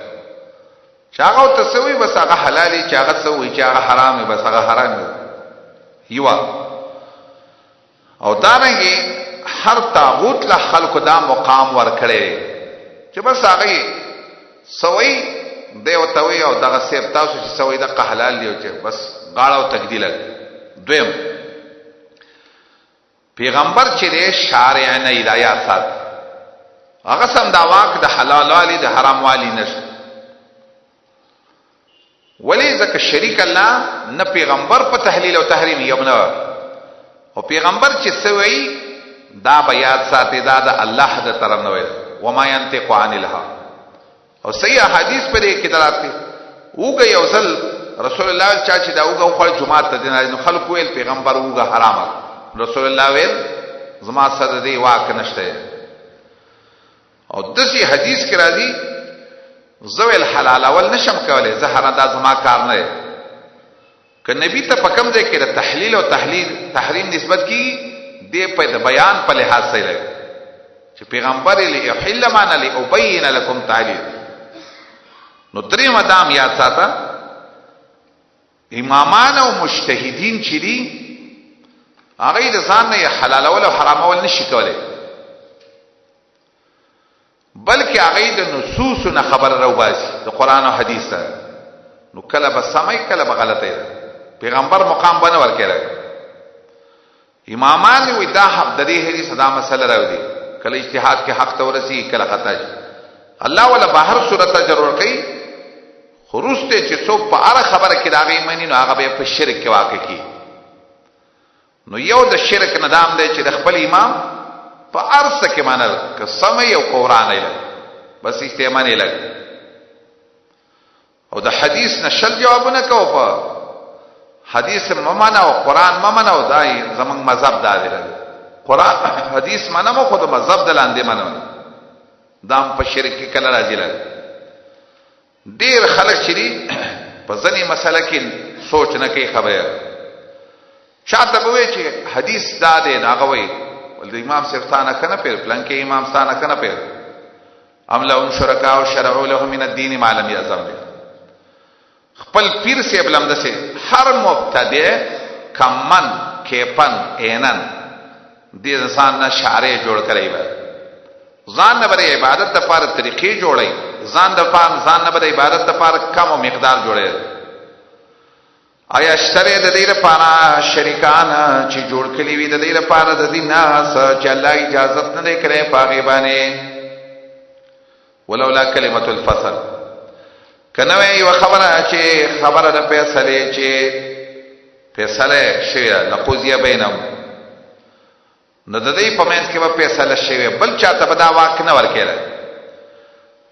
چې هغه ته سوي بس هغه حلالي، چې هغه سوي چې هغه حرامي بس هغه حرامي یو. او دارنګي هر طاغوت له خلکو دا مقام ورکړي چې بس هغه سوي دی او توي او دغه سیب تاسو چې سوي د حلال دی، چې بس غاړه او تقدیل. دویم پیغمبر چې دی شارع نه هدایت سات، هغه سم دا واک د حلال والی د حرام والی نشته. ولی ځکه شریک الله نه پیغمبر په تحلیل او تحریم یو نه، او پیغمبر چې سوی دا به یاد ساتي دا د الله د طرف نه وي، وما ينطق عن الهوى. او صحیح حدیث په دې کې دراته وګه یو ځل رسول الله چا چې دا وګه خو جمعه ته دین، نو خلک ویل پیغمبر وګه حرام، رسول الله ویل زما سره دې واک نشته. او دسی حدیث کې راځي زویل حلال اول نشم کولای، زه حرام دا زما کار نه دی. که نبی ته په کوم ځای کې د تحلیل او تحلیل تحریم نسبت کی دی په د بیان په لحاظ سره لګي چې پیغمبر له احل معنا له ابین لکم تعلیل. نو درې مدام یاد ساته، امامان او مجتهدین چې دي هغه د ځان نه حلالول او حرامول نشي کولای، بلکې هغه د نصوص نه خبر راوباسي د قران او حدیث سره. نو کله به سمای کله به غلطه، پیغمبر مقام بنه ورکړي. امامان وی دا حق د دې حدیث دا مسله راوړي، کله اجتهاد کې حق ته ورسی کله خطا شي، الله ولا بهر صورت اجر ورکړي. خروسته چې څوک په اړه خبره کې دا غي مني نو هغه به په شرک کې واقع کی. نو یو د شرک نه دام دی چې د خپل امام په ارسه کې منل، که سم یو قرآن نه بس استعمال نه لګ. او د حدیث نشل جوابونه کو په حدیث ممنه او قرآن ممنه، او دای زمنګ مذهب دا دی قرآن حدیث منم خو د مذهب دلاندې منم، دام په شرک کې کله راځي لګ. ډیر خلک چې دي په ځنې مسله کې سوچ نه کوي خبره چاته به وی چې حدیث دا دی، هغه وی ول د امام صاحب ستانه کنه پیر پلان کې امام ستانه کنه پیر. ام لهم شرکاء شرعوا لهم من الدين ما لم يأذن به. خپل پیر صاحب لم دسه هر مبتدع کمن کیپن اینن دې ځان نه شارع جوړ کړی وي، ځان نه بر عبادت د پاره طریقې جوړي، ځان د پاره ځان نه بر عبادت د پاره کم او مقدار جوړي. آیا شتره د دې لپاره شریکان چې جوړ کړي وي د دې لپاره د دین نه چې الله اجازه نه کړې پاغي باندې؟ ولولا کلمت الفصل، کنه یو خبره چې خبره د فیصله چې فیصله شوی لقضیه بینهم، نو د دې په منځ کې به فیصله شوی، بل چاته به دا واک نه ورکړي.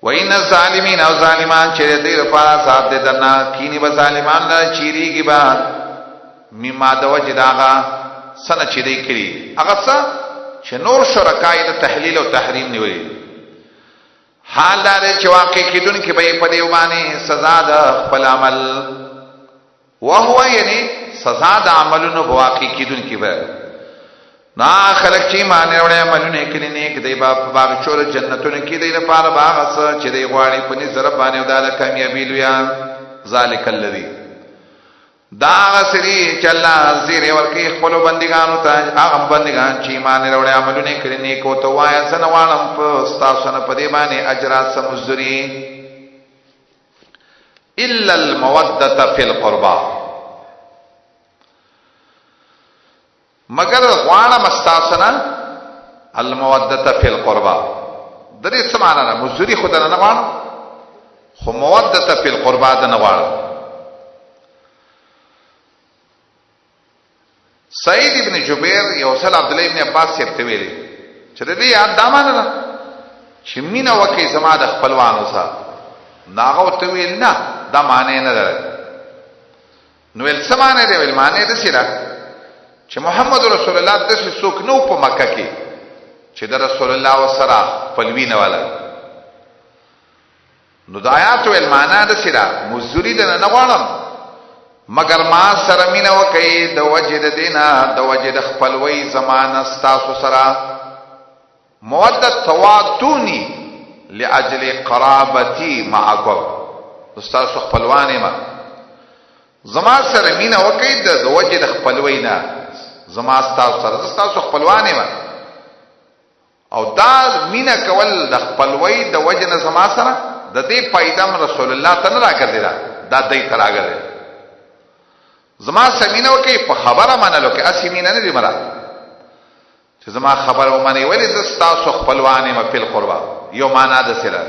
وان الظالمین او ظالمان چې دې لپاره عذاب دې درنا کینی به ظالمان نه چیریږي با مما د وجه داغه سنه چې دې کړی هغه څه چې نور شرکای د تحلیل او تحریم نیولې. حال دا دی چې واقع کېدونکي به په دې باندې سزا د خپل عمل، وهو یعنی سزا د عملونو به واقع کېدونکي به. نا خلک چې ایمان راوړی عملونه یې کړي نیک دی به په باغچو د جنتونو کې دی لپاره به هغه څه چې دی غواړي په نزد رب باندې او دا د کامیابي لویه. ذالک الذي، دا هغه څه دي چې الله زیری ورکوي خپلو بندګانو ته، هغه بندګان چې ایمان یې راوړی عملونه یې کړي نیک. ورته ووایه زه نه غواړم په ستاسو نه په دې باندې اجرات څه مزدوري، الا المودة فی القربا، مګر غواړم ستاسو نه المودة فی القربا. د دې څه معنا ده؟ مزدوري خو درنه نه غواړم، خو مودة فی القربا د نه غواړم. سعید ابن جبیر یو ځل عبد الله ابن عباس صاحب ته ویلي چې د دې یاد دا معنا ده چې مینه وکړي زما د خپلوانو سره. ناغه ورته ویل نه، دا معنی نه ده. نو ویل څه معنی دی؟ ویل معنی داسې ده چې محمد رسول الله داسې څوک نه په مکه کې چې د رسول الله وسره خپلوي نه وله. نو د آیات ویل معنا داسې ده، مزدوري د نه غواړم مګر ما سره مینه وکړئ د وجې د دینه، د وجې د خپلوۍ زمانه ستاسو سره. موده تواتونی لاجل قرابتی معکم، ستاسو خپلوان یم، زما سره مینه وکړئ د وجې د خپلوۍ نه زما ستاسو سره، زه ستاسو خپلوان یم او دا مینه کول د خپلوۍ د وجې نه زما سره، د دې پایده رسول الله ته نه راګرځي، دا دې ته راګرځي. زما سره مینه وکړئ په خبره منلو کې، هسې مینه نه دي مراد چې زما خبره ومنئ، ولې زه ستاسو خپلوان یم. فی القربا یو معنا داسې ده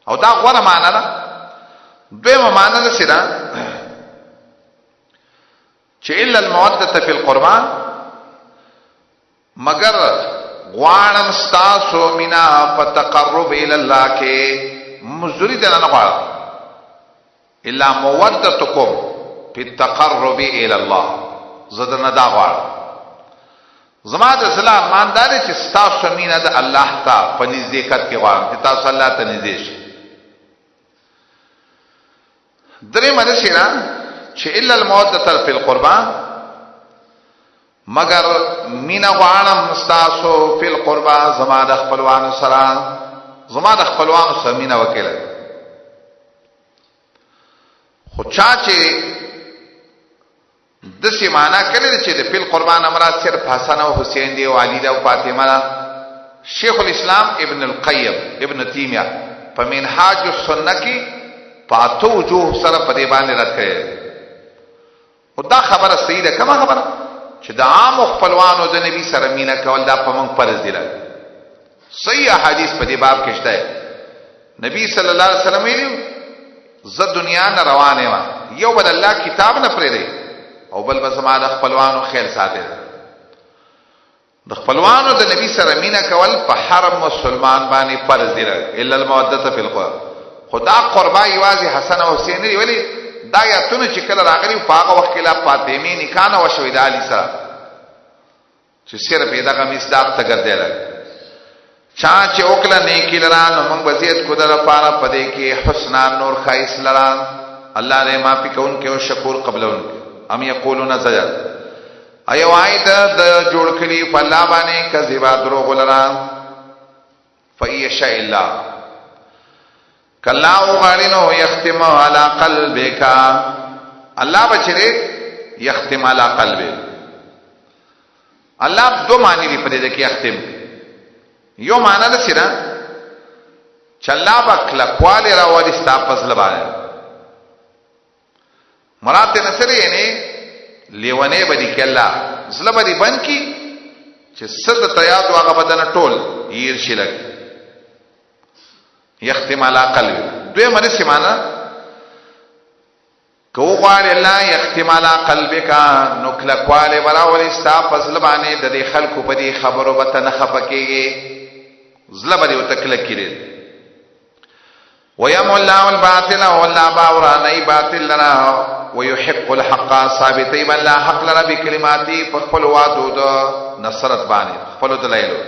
او دا غوره معنا ده. دویمه معنا داسې ده چې الا المودة فی القربا، مګر غواړم ستاسو مینا په تقرب الی الله کې، مزدوري درنه نه غواړم، الا مودتکم فی التقرب الی الله. زه درنه دا غواړم، زما د زړه ارمان دا دی چې ستاسو مینه د الله ته په نزدېکت کې غواړم چې تاسو الله ته نږدې شئ. درېیمه داسې ده چې الا المودة فی القربا، مګر مینه غواړم ستاسو فی القربا زما د خپلوانو سره، زما د خپلوانو سره مینه وکړئ. خو چا چې داسې معنا کړې چې د فی القربان مراد صرف حسن او حسین دی او علی دی او فاطمه ده، شیخ الاسلام ابن القیم ابن تیمیه په منهاج السنه کې په اتو وجوه سره په دې باندې رد کړی. خو دا خبره صحیح ده، کومه خبره چې د عام خپلوانو د نبی سره مینه کول دا په موږ فرض دي. صحیح احادیث په دې باب کې شته. نبی صلی الله علیه وسلم ویلي زه دنیا نه روان یم، یو بل الله کتاب نه پرېږدي او بل به زما د خپلوانو خیال ساتي. د خپلوانو د نبی سره مینه کول په هر مسلمان باندې فرض دی، الا الموده فی القرب. خدا قربا یوازې حسن او حسین دی، ولی دا آیاتونه چې کله راغلي په هغه وخت کې لا فاطمه نکاح نه وشوې د علي سره، چې صرف یې دغه مصداق ته ګرځېدل. چا چې وکړه نیکی لرا نو موږ وضعیت کو در پاره پدې کې حسنا نور خایس لرا. الله دې معافي کوونکی او شکور قبلونکی. ام یقولون زجر، ایو آیت د جوړ کړي په الله باندې کذبا دروغ لرا. فیشاء الله، کلا وغاړي نو یختم علی قلبک، الله بچره یختم علی قلبک. الله دو معنی دی په دې کې یختم. یو معنی ده چې چې الله به کلکوالی راولي ستا په زړه باندې، مراد ته نصر یعنی لیونه به دي کې الله زړه به دي بند کی چې صد تیاد هغه بدن ټول ير شي لګ یختم علی قلبی. دوی منه سیمانه کو غواړي الله یختم علی قلبک، نو کلکواله براولي ستا په زړه باندې، د دې خلکو په دې خبرو به ته نه خفه کېږي، زړه به دې ورته کلک کړي. ويم الله الباطل، او الله باورانه باطل لرا، ويحق الحق، ثابتې الله حق لرا بکلماتي په خپل وعدو د نصرت باندې خپل دلایلو.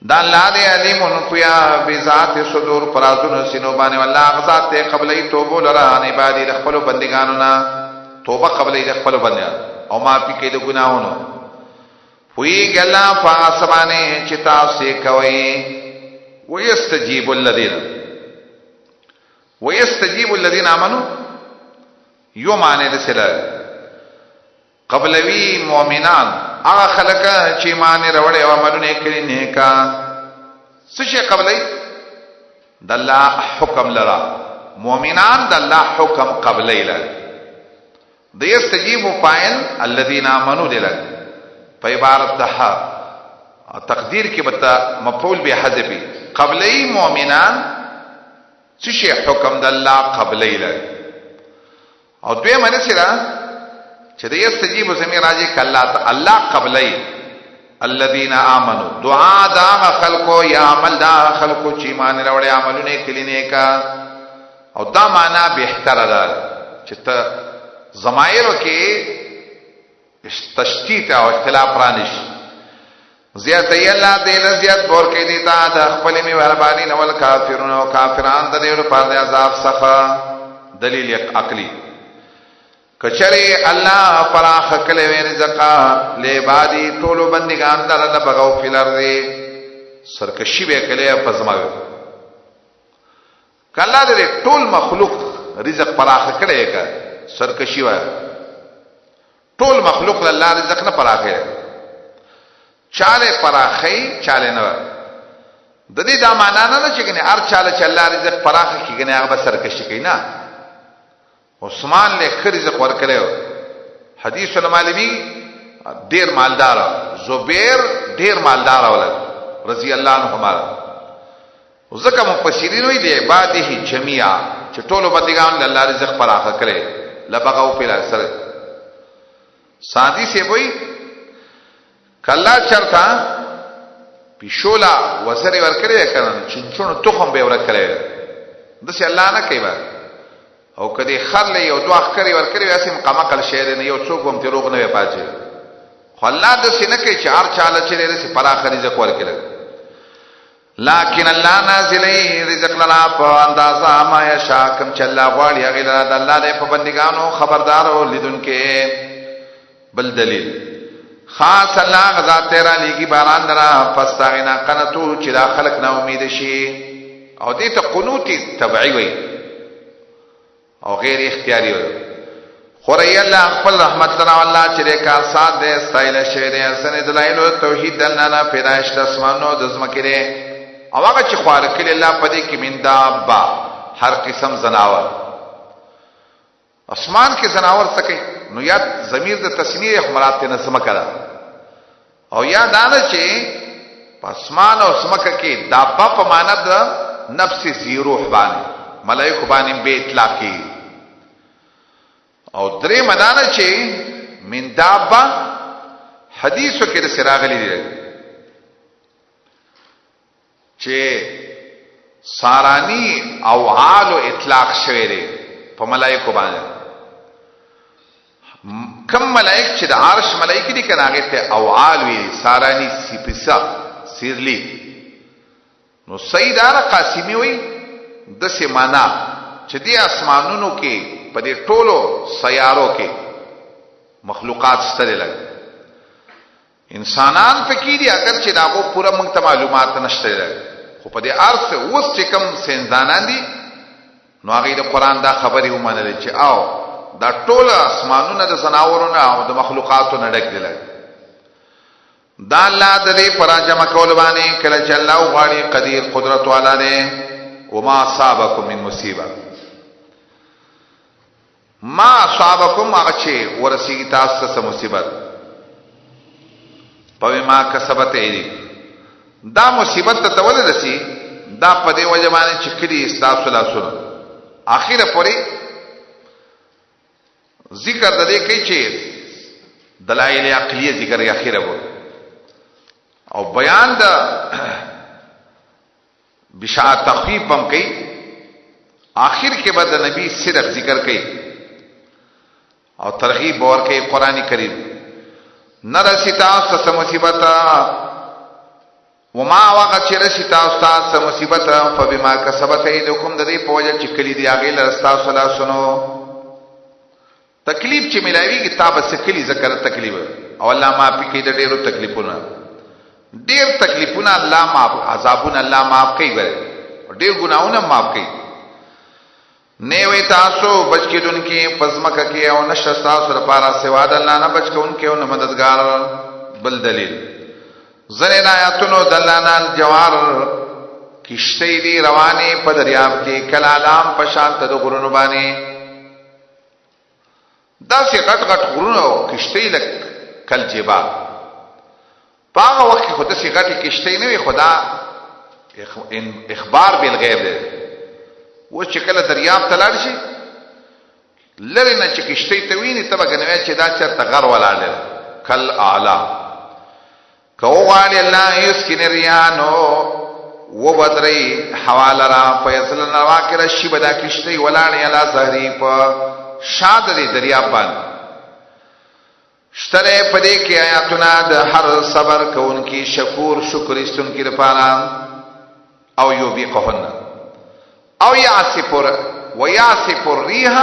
دا الله دی علیم پویا بذات صدور پرازونو سینو باندې. الله غزاد ته قبلې توبه لرا ان عبادی د خپل بندگانو نه توبه قبلې د خپل بندگانو او معافي کوي د ګناهونو. پوهیږي الله په هغه څه باندې چې تاسو یې کوئ. ويستجيب الذين ويستجيب الذين امنوا یو معنی د سره قبلوي مؤمنان هغه خلک چې ایمان وروړي او عملونه کړي نیکا څه شي قبلې د الله حکم لرا مؤمنان د الله حکم قبلې لري د یستجیب فاعل الذين امنوا دی لګ په عبارت ده تقدیر کې بتا مفعول به حذفي قبلې مؤمنان څه شي حکم د الله قبلې لګ او دوی معنی سره چې د یستجیب زمي راځي کله ته الله قبلې الذين امنوا دعا دا خلقو یا عمل دا خلقو چې ایمان راوړي عملونه کړي نیکا او دا معنا بهتره ده چې ته زمایرو کې تشتیت او اختلاف رانش زیات ای الله دې له زیات بور کې دي تا د خپل مهرباني نول کافرون او کافران د دې لپاره د عذاب څخه دلیل عقلی کچری الله پراخ کړي وی رزق لعبادي ټول بندگان در لبغو فلر دي سرکشي به کړي فزما که الله دې ټول مخلوق رزق پراخ کړي که سرکشي وای ټول مخلوق له الله رزق نه پراخه چاله پراخي چاله نه د دې دا معنا نه ده چې کنه هر چاله چې الله رزق پراخه کړي کنه هغه به سرکشي کوي نه عثمان له ښه رزق ورکړی حدیث معلومی ډیر مالدار زبیر ډیر مالدار ولر رضی الله عنهما ځکه مفسرین وی دی عباده جميعا چې ټولو بندگان له الله رزق پراخه کړي لبغاو په سره سادي سی وی کله چرتا پښولا وزر ور کړی کنه چنچونو تخم به ور کړی د سي الله نه کوي او کدی خر له یو دوه ښکرې ورکړي وي هسې هم قمقل شی دی نو یو څوک به هم ترې روغ نه وي پاتې. خو الله داسې نه کوي چې هر چا له چې دی داسې پراخه رزق ورکړي. لکن الله نازلوي رزق لرا په اندازه ما یشا کوم چې الله غواړي هغې لره. د الله دی په بندګانو خبردار او لیدونکی. بل دلیل خاص الله غزا تیرا لیږي باران درا پس داغې نه قنتو چې دا خلک نا امید شي او دې ته قنوت طبعي وي او غیر اختیاري وي. خوري الله خپل رحمت لرا الله چې کار سات دې ستایل شوی دی سن دلایل توحید دلنا پیدائش د اسمانو د زمکه دی او هغه چې خوار کړي الله پدې کې من دابا هر قسم زناور اسمان کې زناور څه کوي نو یا ضمیر د تسنیه خو مراد ته نه سمکه ده او یا دا نه چې په اسمان او سمکه کې دابه په معنا د نفس ذی روح باندې ملائکه باندې به اطلاق کی او درې مدانه چې من دابه حدیثو کې د سراغلی دی چې سارانی او عال اطلاق شوی دی په ملائکو باندې. کم ملائک چې د عرش ملائک دي کنه هغه ته اوعال وی، سارانی سپسا سیرلی. نو سیدار قاسمی وی د سه معنا چې دی اسمانونو کې په دې ټولو سیارو کې مخلوقات ستل لګ انسانان پکې دي، اگر چې د هغو پوره موږ ته معلومات نشته دی، خو په دې ارث اوس چې کوم ساینسدانان دي نو هغوی د قرآن دا خبرې ومنلې چې او دا ټول اسمانونه د ځناورو نه او د مخلوقاتو نه ډک دي. لږ دا الله د دې پر جمع کول باندې کله چې الله وغواړي قدیر قدرت والا دی. وما اصابکم من مصیبه، ما اصابکم هغه چې ورسیږي تاسو ته مصیبت په ما کسبت ایدی، دا مصیبت ته ولې رسی؟ دا په دې وجه باندې چې کړي تاسو لاسونه. اخیره پورې ذکر د دې کوي چې دلایل عقلیه ذکر یې اخیره وو او بیان د بشاعت تخفیف هم کوي. آخر کې به د نبی صرف ذکر کوي او ترغیب ور کوي قران کریم. نه رسی تاسو ته مصیبت، وما وقت چې رسی تاسو ته مصیبت، فبما کسبت ایدکم، د دې په وجه چې کلی دی هغه لر تاسو لا سنو تکلیف چې ملاویږي تا به سکلی ذکر تکلیف. او الله معافي کوي د ډیرو تکلیفونو. ډیر تکلیفونه الله معاف، عذابونه الله معاف کوي ګره، ډیر ګناهونه معاف کوي. نه وي تاسو بچ کېدونکي په ځمکه کې او نشته ستاسو لپاره سوا د الله نه بچ کوونکی او نه مددګار. بل دلیل ځنې د آیاتونو د الله نه الجوار کشتۍ دي روانې په دریاب کې کلالام په شان ته د غرونو باندې، داسې غټ غټ غرونه او کشتۍ لک کل جبال. په هغه وخت کې خو داسې غټې کشتۍ نه وې، خو دا اخبار بالغیب دی. اوس چې کله دریاب ته لاړ شي، لرې نه چې کشتۍ ته ویني، ته به ګنوې چې دا چېرته غر ولاړ دی، کل اعلی. که وغواړي الله یسکن ریانو وبدري حواله را فیصل نواکر شي به دا کشتۍ ولاړې علی ظهري په شا د دې دریاب باندې. شته دی په دې کې آیاتونه د هر صبر کوونکي شکور شکر ایستونکي لپاره. او یوبیقهن او یعصف ویعصف الریح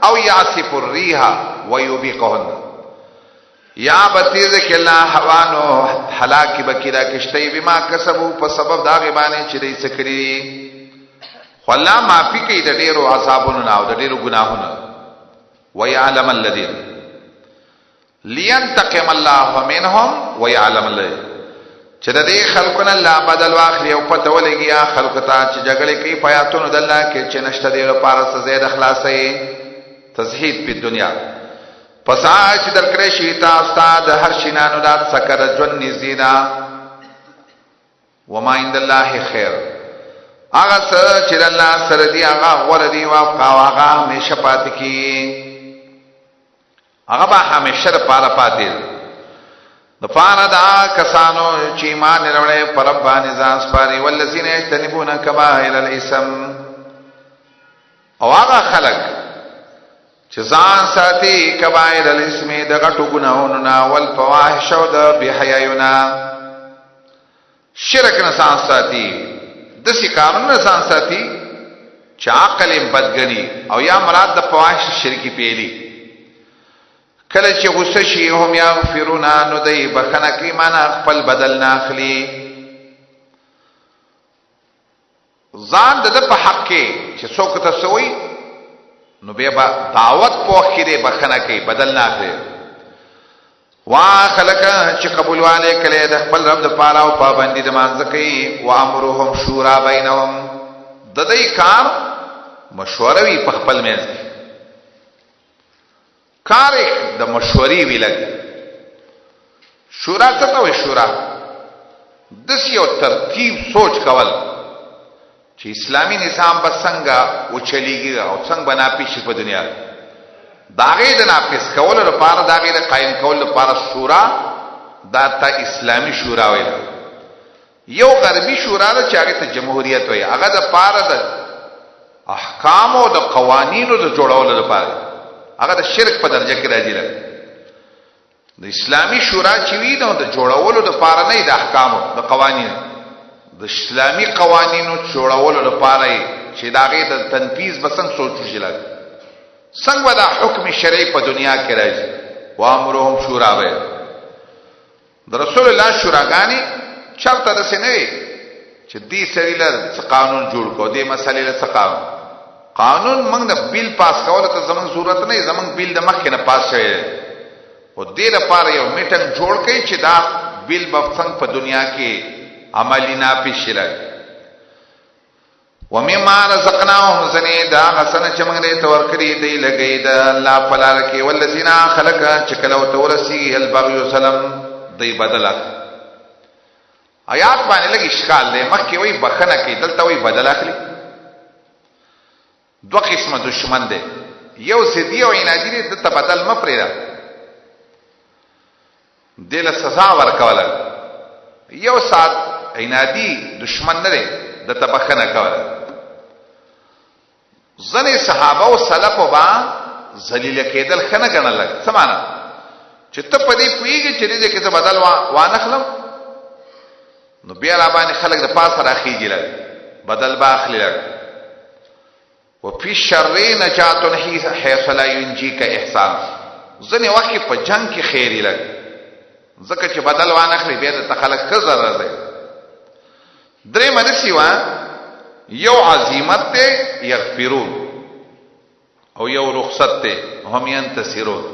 او یعصف الریح ویوبیقهن، یا بتیز کې الله هوانو هلاک بکی دا کشته بما کسبو په سبب دا غبانه چې دې سکري. خو الله معافي کوي د ډیرو عذابونو نه او د ډیرو ګناهونو. ويعلم الذين لينتقم الله منهم ويعلم الذين چې د دې خلکو نه الله بدل واخلي او پته ولګي یا خلکو ته چې جګړه کوي په آیاتونو د الله کې چې نشته دې لپاره سزا د خلاصې تزهید په دنیا. پس چې درکړې شي تاسو ته د هر شینانو د سکر ژوند نږدې ده. وما عند الله خیر، هغه څه چې د الله سره دی هغه غوره دی، او هغه همیشه پاتې کیږي، هغه به همیشه لپاره پاتې دی. د پاره دا کسانو چې ایمان لري پر رب باندې ځان سپاري، والذین یجتنبون کبائر الاثم، او هغه خلک چې ځان ساتي کبائر الاثم د غټو ګناهونو نه، والفواحش او د بے حیايو نه، شرک نه ځان ساتي، داسې کارونه نه ځان ساتي چې عقل یې بدګني، او یا مراد د فواحش شرکی پیلی. کله چې غصه شي هم یغفرون، نو دی بخنه کوي، معنا خپل بدل نه اخلي. ځان د ده په حق کې چې څوک ته څه وایي نو بیا به دعوت په وخت کې دی بخښنه کوي، بدل نه اخلي. وا خلک چې قبولواله کړي د خپل رب د پاره او پابندي د مانځ کوي، وامرهم شورا بینهم، د دې کار مشوره وي په خپل منځ کې، کار د مشورې وی لګ. شورا څه ته وایي؟ شورا داسې یو ترتیب سوچ کول چې اسلامي نظام به څنګه وچلیږي او څنګه به ناپېښ شي په دنیا. د هغې د ناپېښ کولو لپاره، د هغې د قایم کولو لپاره شورا، دا ته اسلامي شورا ویل. یو غربي شورا ده چې هغې ته جمهوریت وایي، هغه د پاره د احکامو او د قوانینو د جوړولو لپاره، هغه د شرک په درجه کې راځي. لکه د اسلامي شورا چې وي نو د جوړولو لپاره نه، د احکامو د قوانینو، د اسلامي قوانینو جوړولو لپاره چې د هغې د تنفیذ به څنګه سوچ وشي، لکه څنګه به دا حکم شرعي په دنیا کې راځي. وامرهم شورا به د رسول الله شوراګانې چرته داسې نه وي چې دې سړي له څه قانون جوړ کړو، دې مسئلې له څه قانون. قانون موږ د بیل پاس کولو ته زموږ ضرورت نه، زموږ بیل د مخکې نه پاس شوی دی، خو دې لپاره یو میټنګ جوړ کړئ چې دا بیل به څنګه په دنیا کې عملي نافذ شي. ومما رزقناهم، زنی دا غسن چې موږ دې تور کړی دی لګی د الله په لار کې، ولذین خلق چې کله تورسی البغي سلام دی بدل. آیات باندې لګي اشکال دی، مخکې وی بخنه کې، دلته وی بدل اخلي. دوه قسمه دشمن دی، یو زدی او عنادی دی، دته بدل مپریدا، دې له سزا ورکوله. یو ساعت عنادي دشمن نه دی، د ته بخښنه کوله. ځنې صحابه او سلف با ذلیل کېدل ښه نه ګڼل. څه معنا؟ چې ته په دې پوهېږې چې دې کې زه بدل وانخلم نو بیا را باندې خلک د پاسه راخېږي، لږ بدل به اخلي لږ. وفي الشر نجات حيث لا ينجيك احسان، ځنې وخت په جنگ کې خیر لګ. ځکه چې بدل وانخلي بیا د خلک ښه ضرر دی. درې منسی وا یو عظیمت ته یغفرون او یو رخصت ته هم ینتصرون.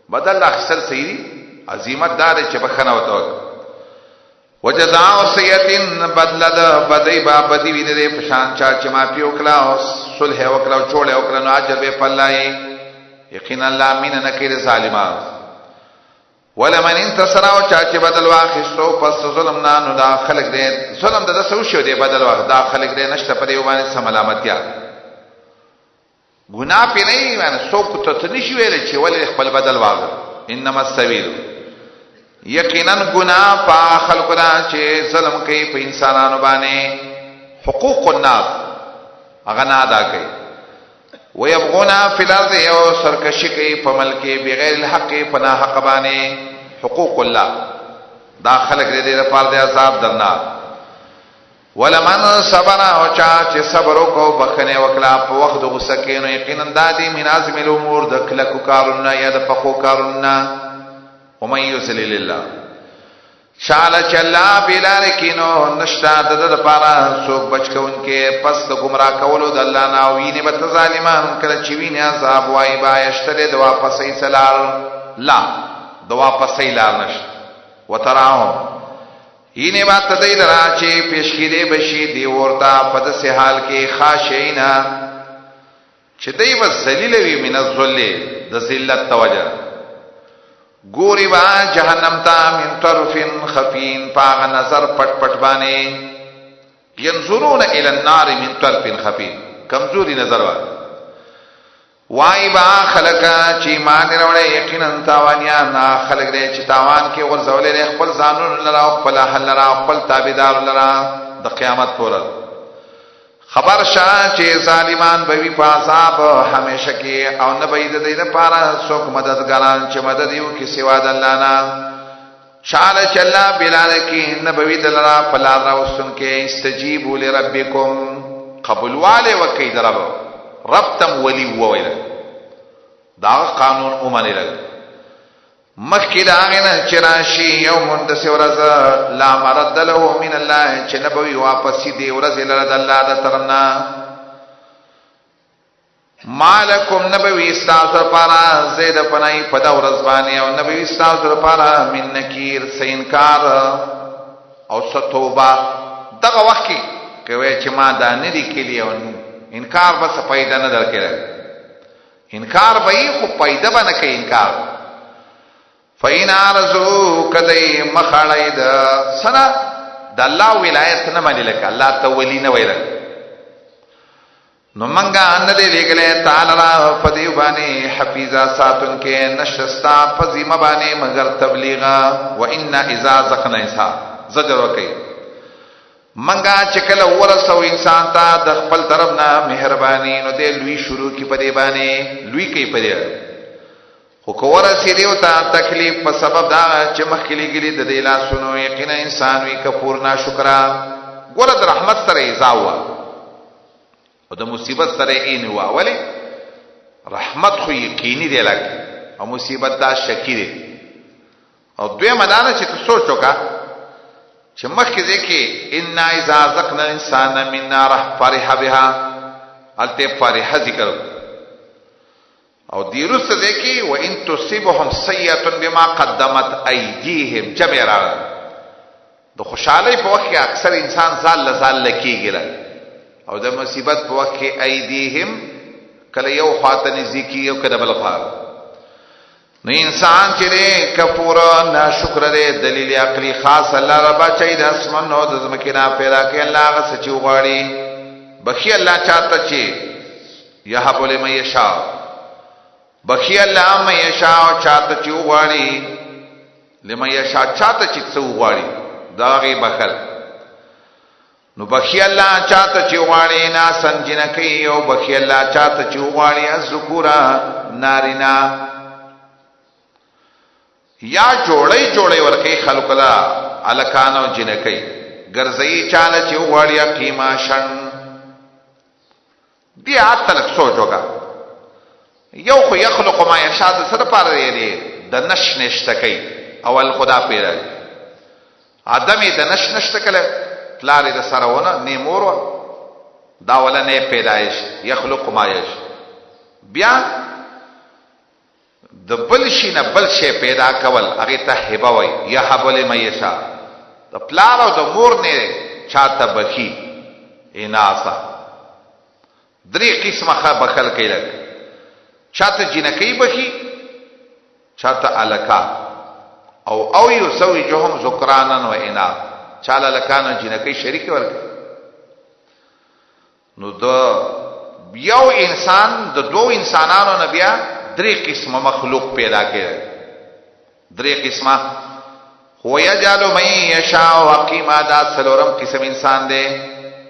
بدل اخیستل صحیح دي، عظیمت دار چې بخنه وته وکړه. وجزاء سیئتن بدل د بدی با بدی وی د پشان چا چې ما پیو کلا او صلح وکړه او چوله وکړه نو اجر به پلای، یقینا الله مين نه کوي ظالمان. ولمن انتصر او چا چې بدل واخیستو پس ظلم نه، نو دا خلق دې ظلم د دسو شو دې بدل واخ، دا خلق دې نشته په دې باندې سملامتیا ګناه پې نه وي باندې څوک ته څه نشي ویلی چې ولې خپل بدل واغ. انما السبیل یقینا ګناه په خلکو ده چې ظلم کوي په انسانانو باندې، حقوق الناس هغه نه ادا کوي، ويبغونا فی الارض او سرکشي کوي په ملک بغیر الحق په ناحق باندې، حقوق الله، دا خلک دې لپاره د عذاب درناک. ولمن صبر او چا چې صبر وکاو بخنه وکړه په وخت د غصه کې، نو یقینا دا دي من عزم الامور د کلکو کارونه یا د پخو کارونه. ومن یذلل الله شاله چې الله بلار کینو نشتا د د لپاره څوک بچ کونکي پس د گمراه کولو د الله نه، ویني به ظالمان کله چې ویني عذاب وای با یشتره د واپسې سلار لا د واپسې لار نشته. وتراهم اینه با تدی لرا چې پیش کړي بشي دی ورته په داسې حال کې خاشعینا چې دی به ذلیل وي من الذل د ذلت توجه، ګوري با جهنم ته من طرف خفین پاغ نظر پټ پټ باندې، ينظرون الى النار من طرف خفین، کمزوري نظر وای. وای با خلک چې ایمان راوړی یقینا تاوانیان خلک دی چې تاوان کې غورځولې دی خپل ځانونو لره او خپل اهل لره او خپل تابعدار لره د قیامت پورې. خبر شه چې ظالمان به وي په عذاب همیشه کې او نه به د دې لپاره څوک مددګاران چې مدد یې وکړي سوا د الله نه. چاله چې الله بلال کې نه به وي دلرا په لار راوستونکي. استجیبوا لربکم قبولواله وکړئ د رب، رب تم ولی وویل دا قانون ومنل مخکې د هغې نه چې راشي یوم داسې ورځ لا مرد له من الله چې نه به وي واپسي دې ورځې لره د الله د طرف نه. مالکم نبوی ستاسو لپاره زید پنای په دا ورځ باندې او نبوی ستاسو لپاره من نکیر څه انکار او څه توبه. دغه وخت کې کوي چې ما دا نه دي کړي او انکار به څه پیدا نه درکړي، انکار به یې خو پیدا به نه کوي انکار. فإن عرضو کدی مخاړی د سره د الله ولایت نه مني، لکه الله ته ولی نه ویل، نو منګه نه دی لېږلی تعالی را په دې باندې حفیظه ساتونکی، نشته ستا په ذمه باندې مګر تبلیغه. و ان اذا ذقنا انسان زجر ورکوي، منګه چې کله ورسو انسان ته د خپل طرف نه مهرباني نو دی لوی شروع کی په دې باندې لوی کوي په دې، خو که ورسېدې او ته تکلیف په سبب دا چې مخکې لېږلي د دې لاسونو، یقینا انسان وي کفور ناشکره. ګوره د رحمت سره یې ځا وه او د مصیبت سره یې نه وه، ولې رحمت خو یقیني دی لکه او مصیبت دا شکی دی. او دویمه دا ده چې ته سوچ وکړه چې مخکې ځای کې انا اذا ذقنا الانسان منا فرح بها، هلته فرح ذکر او دی رسته ځای کې و ان تصيبهم سیئه بما قدمت ایدیهم جمع راغله. د خوشحالۍ په وخت کې اکثر انسان ځان له ځان لکېږي او د مصیبت په وخت کې ایدیهم کله یو خواته نږدې کېږي او کله بل خوا. نو انسان چې دی کفور ناشکر دی. دلیل عقلی خاص الله ربا چي د اسمان او د ځمکې نه پیدا کوي، الله هغه څه چې وغواړي بخي الله چاته چې یهب لمن یشاء، بخي الله من یشاء چاته چې وغواړي، لمن یشاء چاته چې څه وغواړي دا غي بخل. نو بخي الله چاته چې وغواړي نا سنجنکی او بخي الله چاته چې وغواړي الذکورا نارینا یا جوړی جوړی ورکی خلق لا الکان او جنکی ګرځي چاله چې وغواړي قیما شن دی. آیت لږ سوچ وکړه. یو خو یخلق ما یشاء د څه لپاره دی؟ د نش نشته کوي. اول خدا پیدا عدم د نش نشته کله پلار د سره ونه نه مور دا ولا نه پیدایش یخلق ما یش. بیا د بل شي نه بل شی پیدا کول هغه ته هبه وای، یهب لمن یشاء. د پلار او د مور نه چاته بخي اناسا. درې قسمه خه بخل کوي، لګ چاته جنکی بخي، چاته الکا، او یزوجهم ذکرانا و اناث، چاله لکانو جنکی شریک ورکړي. نو د یو انسان د دوو انسانانو نه بیا درې قسمه مخلوق پیدا کړي، درې قسمه. هو یجعل من یشاء عقیما، دا څلورم قسم انسان دی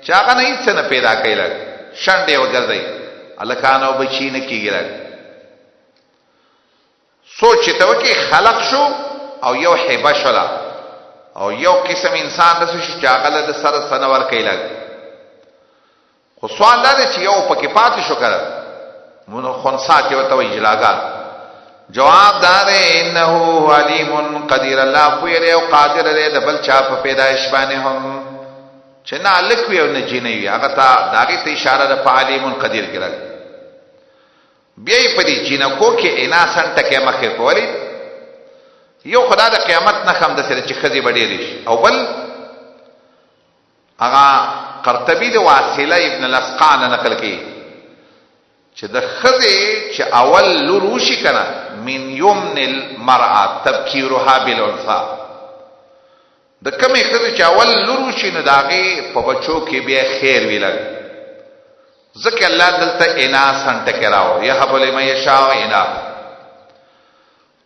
چې هغه نه هیڅ نه پیدا کوي، لږ شنډې وګرځي، هلکان او بچي نه کېږي. لږ سوچ ته وکي، خلق شو او یو هبه شوله، او یو قسم انسان داسې شو چې هغه له د سره څه نه ورکوي. لږ خو سوال دا دی چې یو پکې پاتې شو که نه، خنثا چې ورته وایي جلاګان. جواب دا دی، انه علیم قدیر، الله پوه دی او قادر دی د بل چا په پیدایش باندې هم، چې نه هلک وي او نه جینۍ وي، هغه ته د هغې ته اشاره ده په علیم قدیر کې راځي. بیا یې په دې جینکو کې اناسن ټکی مخکې کولې. یو خدا د قیامت نښه هم داسې ده چې ښځې به ډېرې شي، او بل هغه قرطبي د واصله ابن الاسقا نه نقل کوي چې د ښځې چې اول لور وشي که نه، من یمن المرأة تبکیرها بالانثى، د کومې ښځې چې اول لور وشي نو د هغې په بچو کې بیا خیر وي لږ، ځکه الله دلته اناسا ټکی راوړ، یهب لمن یشاء اناث،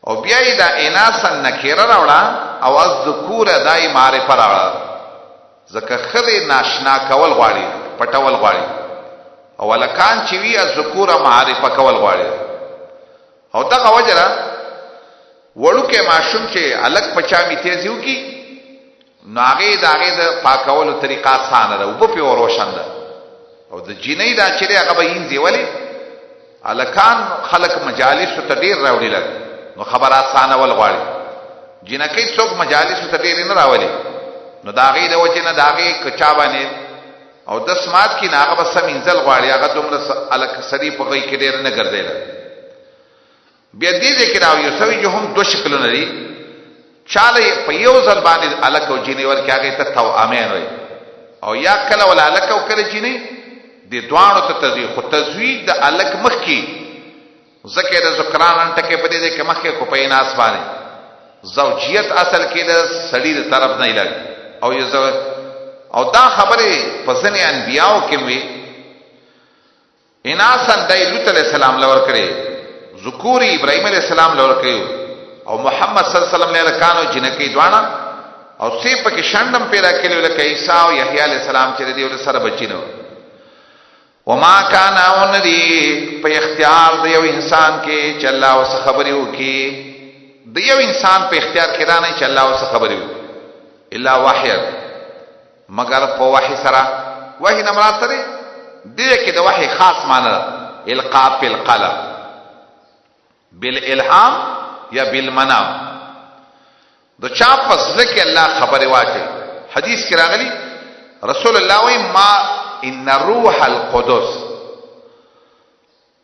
او بیا یې دا اناسا نکره راوړه او الذکور دا یې معرفه راوړه، ځکه ښځې ناشنا کول غواړي، پټول غواړي، او هلکان چې وي الذکور معرفه کول غواړي. او دغه وجه ده وړوکی ماشوم چې هلک په چا میتیزې وکړي نو هغې د هغې د پاکولو طریقه اسانه ده، اوبه پرې وروشنده، او د جینۍ دا چې دی هغه به اینځي. ولې هلکان خلک مجالسو ته ډېر راوړي لږ، نو خبره اسانه ول غواړي، جینکۍ څوک مجالسو ته ډېرې نه راولي، نو د هغې د وجې نه د هغې که چا باندې او د سمات کې نه هغه به سم اینځل غواړي، هغه دومره هلک سړي په غوږ کې ډېر نه ګرځېده. بیا دې ځای کې دا یو سوي جو هم دوه شکلونه دي، چاله په یو ځل باندې الک او جینۍ ورکې هغې ته توامین وایي، او یا کله ولا الک او کله جینۍ، دې دواړو ته تزویج، خو تزویج د الک مخکې، ځکه د ذکران ټکی په دې ځای کې مخکې کو په اناث باندې زوجیت اصل کې د سړي د طرف نه لګ او یو او دا خبره په ځنې انبیاو کې وي. اناسا دای لوط علیہ السلام لور کړي، ذکور ابراهیم علیہ السلام لور کړي، او محمد صلی الله علیه وسلم له کانو جنکی دواړه، او سی پکې شندم پیدا کړي لکه عیسی او یحیی علیہ السلام چې دی ول سره بچی نو. وما کان اون دی په اختیار د یو انسان کې چې الله اوس خبرې وکي، د یو انسان په اختیار کې را نه چې الله اوس خبرې وکي الا وحی، مګر په وحی سره. وحی نه مراد څه دی؟ دې کې د وحی خاص معنی ده القاء فی القلب بالالهام یا بالمنام، د چا په زړه کې الله خبرې واچي. حدیث کې راغلی رسول الله وایي ما ان روح القدس،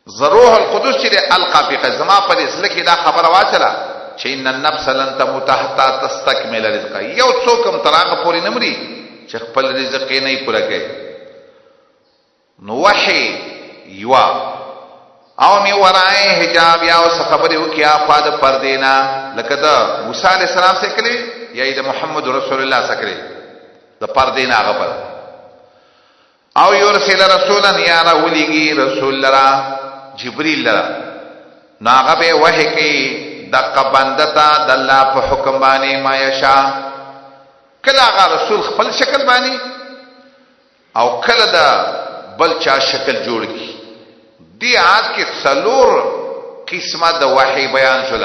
زه روح القدس چې دی القا فی قلبي، زما په دې زړه کې دا خبره واچله چې ان النفس لن تموت حتی تستکمل رزقها، یو څوک هم تر هغه پورې نه مري چې خپل رزق یې نه پوره کوي. نو وحی یوه او می ورای حجاب یا اوس خبرې وکي اخوا د پردې نه، لکه د موسی علیه السلام سره کړي یا د محمد رسول الله سره کړي د پردې نه هغه پر او یرسل رسولا یا راولیږي رسول لرا جبريل لرا، نو هغه به وحی کوي دقه بنده ته د الله په حکم باندې ما یشا. کله هغه رسول خپل شکل باندې او کله د بل چا شکل جوړ کی. دی آیات کې څلور قسمه د وحی بیان شول،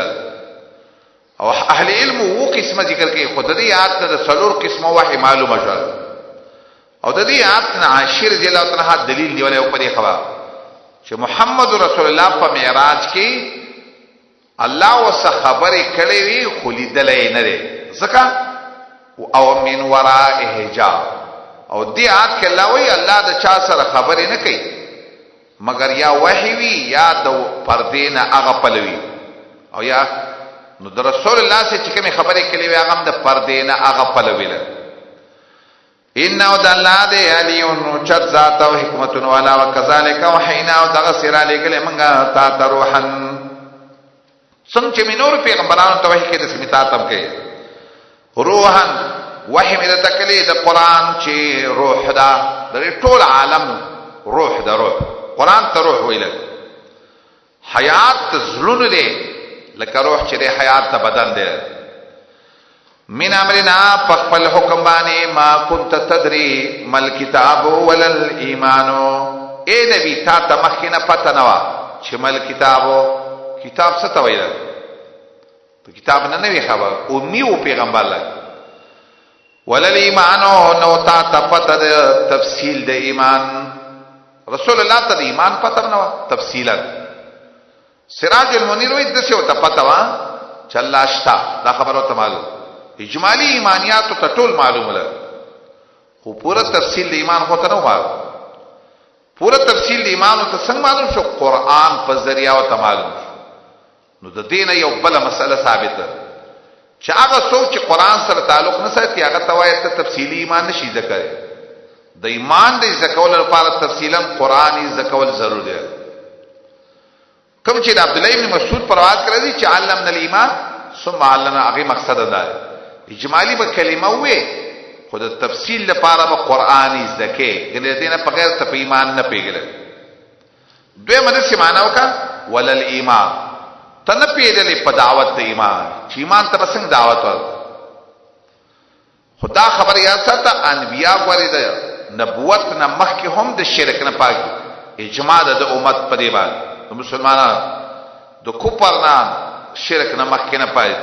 او اهل علم وو قسمه ذکر کوي، خو د دې آیات نه د څلور قسمه وحی معلومه شول. او د دې آیات نه عاشر رضی الله تعالی عنها دلیل نیولې او په دې خبره چې محمد رسول الله په معراج کې الله وسه خبرې کړې وي خو لیدلی نه دی، ځکه او من وراء حجاب. او دې آیت کې الله وایي الله د چا سره خبرې نه کوي مګر یا وحی وي یا د پردې نه هغه پلوي، او یا نو د رسول الله سره چې کومې خبرې کړې وي هغه هم د پردې نه هغه پلوي له. انه د الله دی علی نو چت ذات او حکمت والا. وکذالک وحینا، او دغه سره لګلې مونږه تا ته روحن، څنګه چې نور پیغمبرانو ته وحی کې د سمیتا تم کې روحن وحی مې د تکلې د قران چې روح دا د ټول عالم روح د روح، قران ته روح ویل، حیات د زړونو دی لکه روح چې د حیات د بدن دی. من امرنا، په خپل حکم باندې، ما كنت تدري ما الكتاب ولا الايمان. اے نبی، تا ته مخکې نه پته نه وه چې ما الکتاب، کتاب څه ته ویل، ته کتاب نه نه وی خبر، امي او پیغمبر لګ. ولا الايمان، نو تا ته پته د تفصیل د ایمان. رسول الله ته د ایمان پته نه وه تفصیلا. سراج المنیر وی دسه او ته پته وه چې الله شته، دا خبره ته معلوم، اجمالی ایمانیات ته ټول معلوم له، خو پوره تفصیل د ایمان خو ته نه معلوم. پوره تفصیل د ایمان ته څنګه معلوم شو؟ قرآن په ذریعہ او ته معلوم شو. نو د دین یو بل مسله ثابته چې هغه څوک چې قرآن سره تعلق نه ساتي هغه ته وایي ته تفصیلی ایمان نشي ذکر. د ایمان د ذکول لپاره تفصیلا قرآنی ذکول ضرور دی. کوم چې د عبد الله ابن مسعود پر روایت کړی دی چې علمنا الايمان ثم علمنا، هغه مقصد ده اجمالی به کلمه وې، خو د تفصیل لپاره به قرآنی زکه ګنې دینه په غیر ته په ایمان نه پیګل. دوی مده سی معنا وکا ولل ایمان، ته نه پیدلې په دعوت د ایمان چې ایمان ته څنګه دعوت ور. خدا خبر یاد ساته، انبیا غوري د نبوت نه مخکې هم د شرک نه پاک، اجماع د امت په دی باندې، د مسلمانانو د کفر نه شرک نه مخکې نه پاک.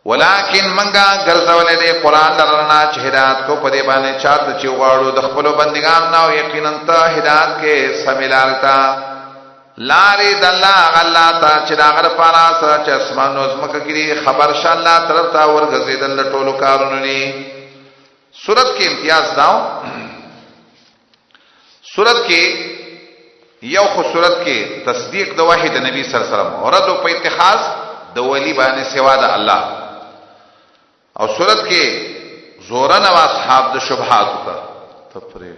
ولكن منګه ګرځولې دې قران لرنا چې هدایت کو په دې باندې چاته چې غواړو د خپل بندگان نه، او یقینا ته هدایت کې سمیلار تا لارې د الله غلا ته چې دا غره پارا سره چې اسمان او زمکه کې خبر شه الله طرف ته ورګرځیدل ټولو کارونو ني. صورت کې امتیاز داو، صورت کې یو خو صورت کې تصدیق د وحی د نبی صلی الله علیه وسلم، رد په اتخاذ د ولی باندې سوا د الله، او صورت کې زورن او اصحاب د شبهات ته تفریح.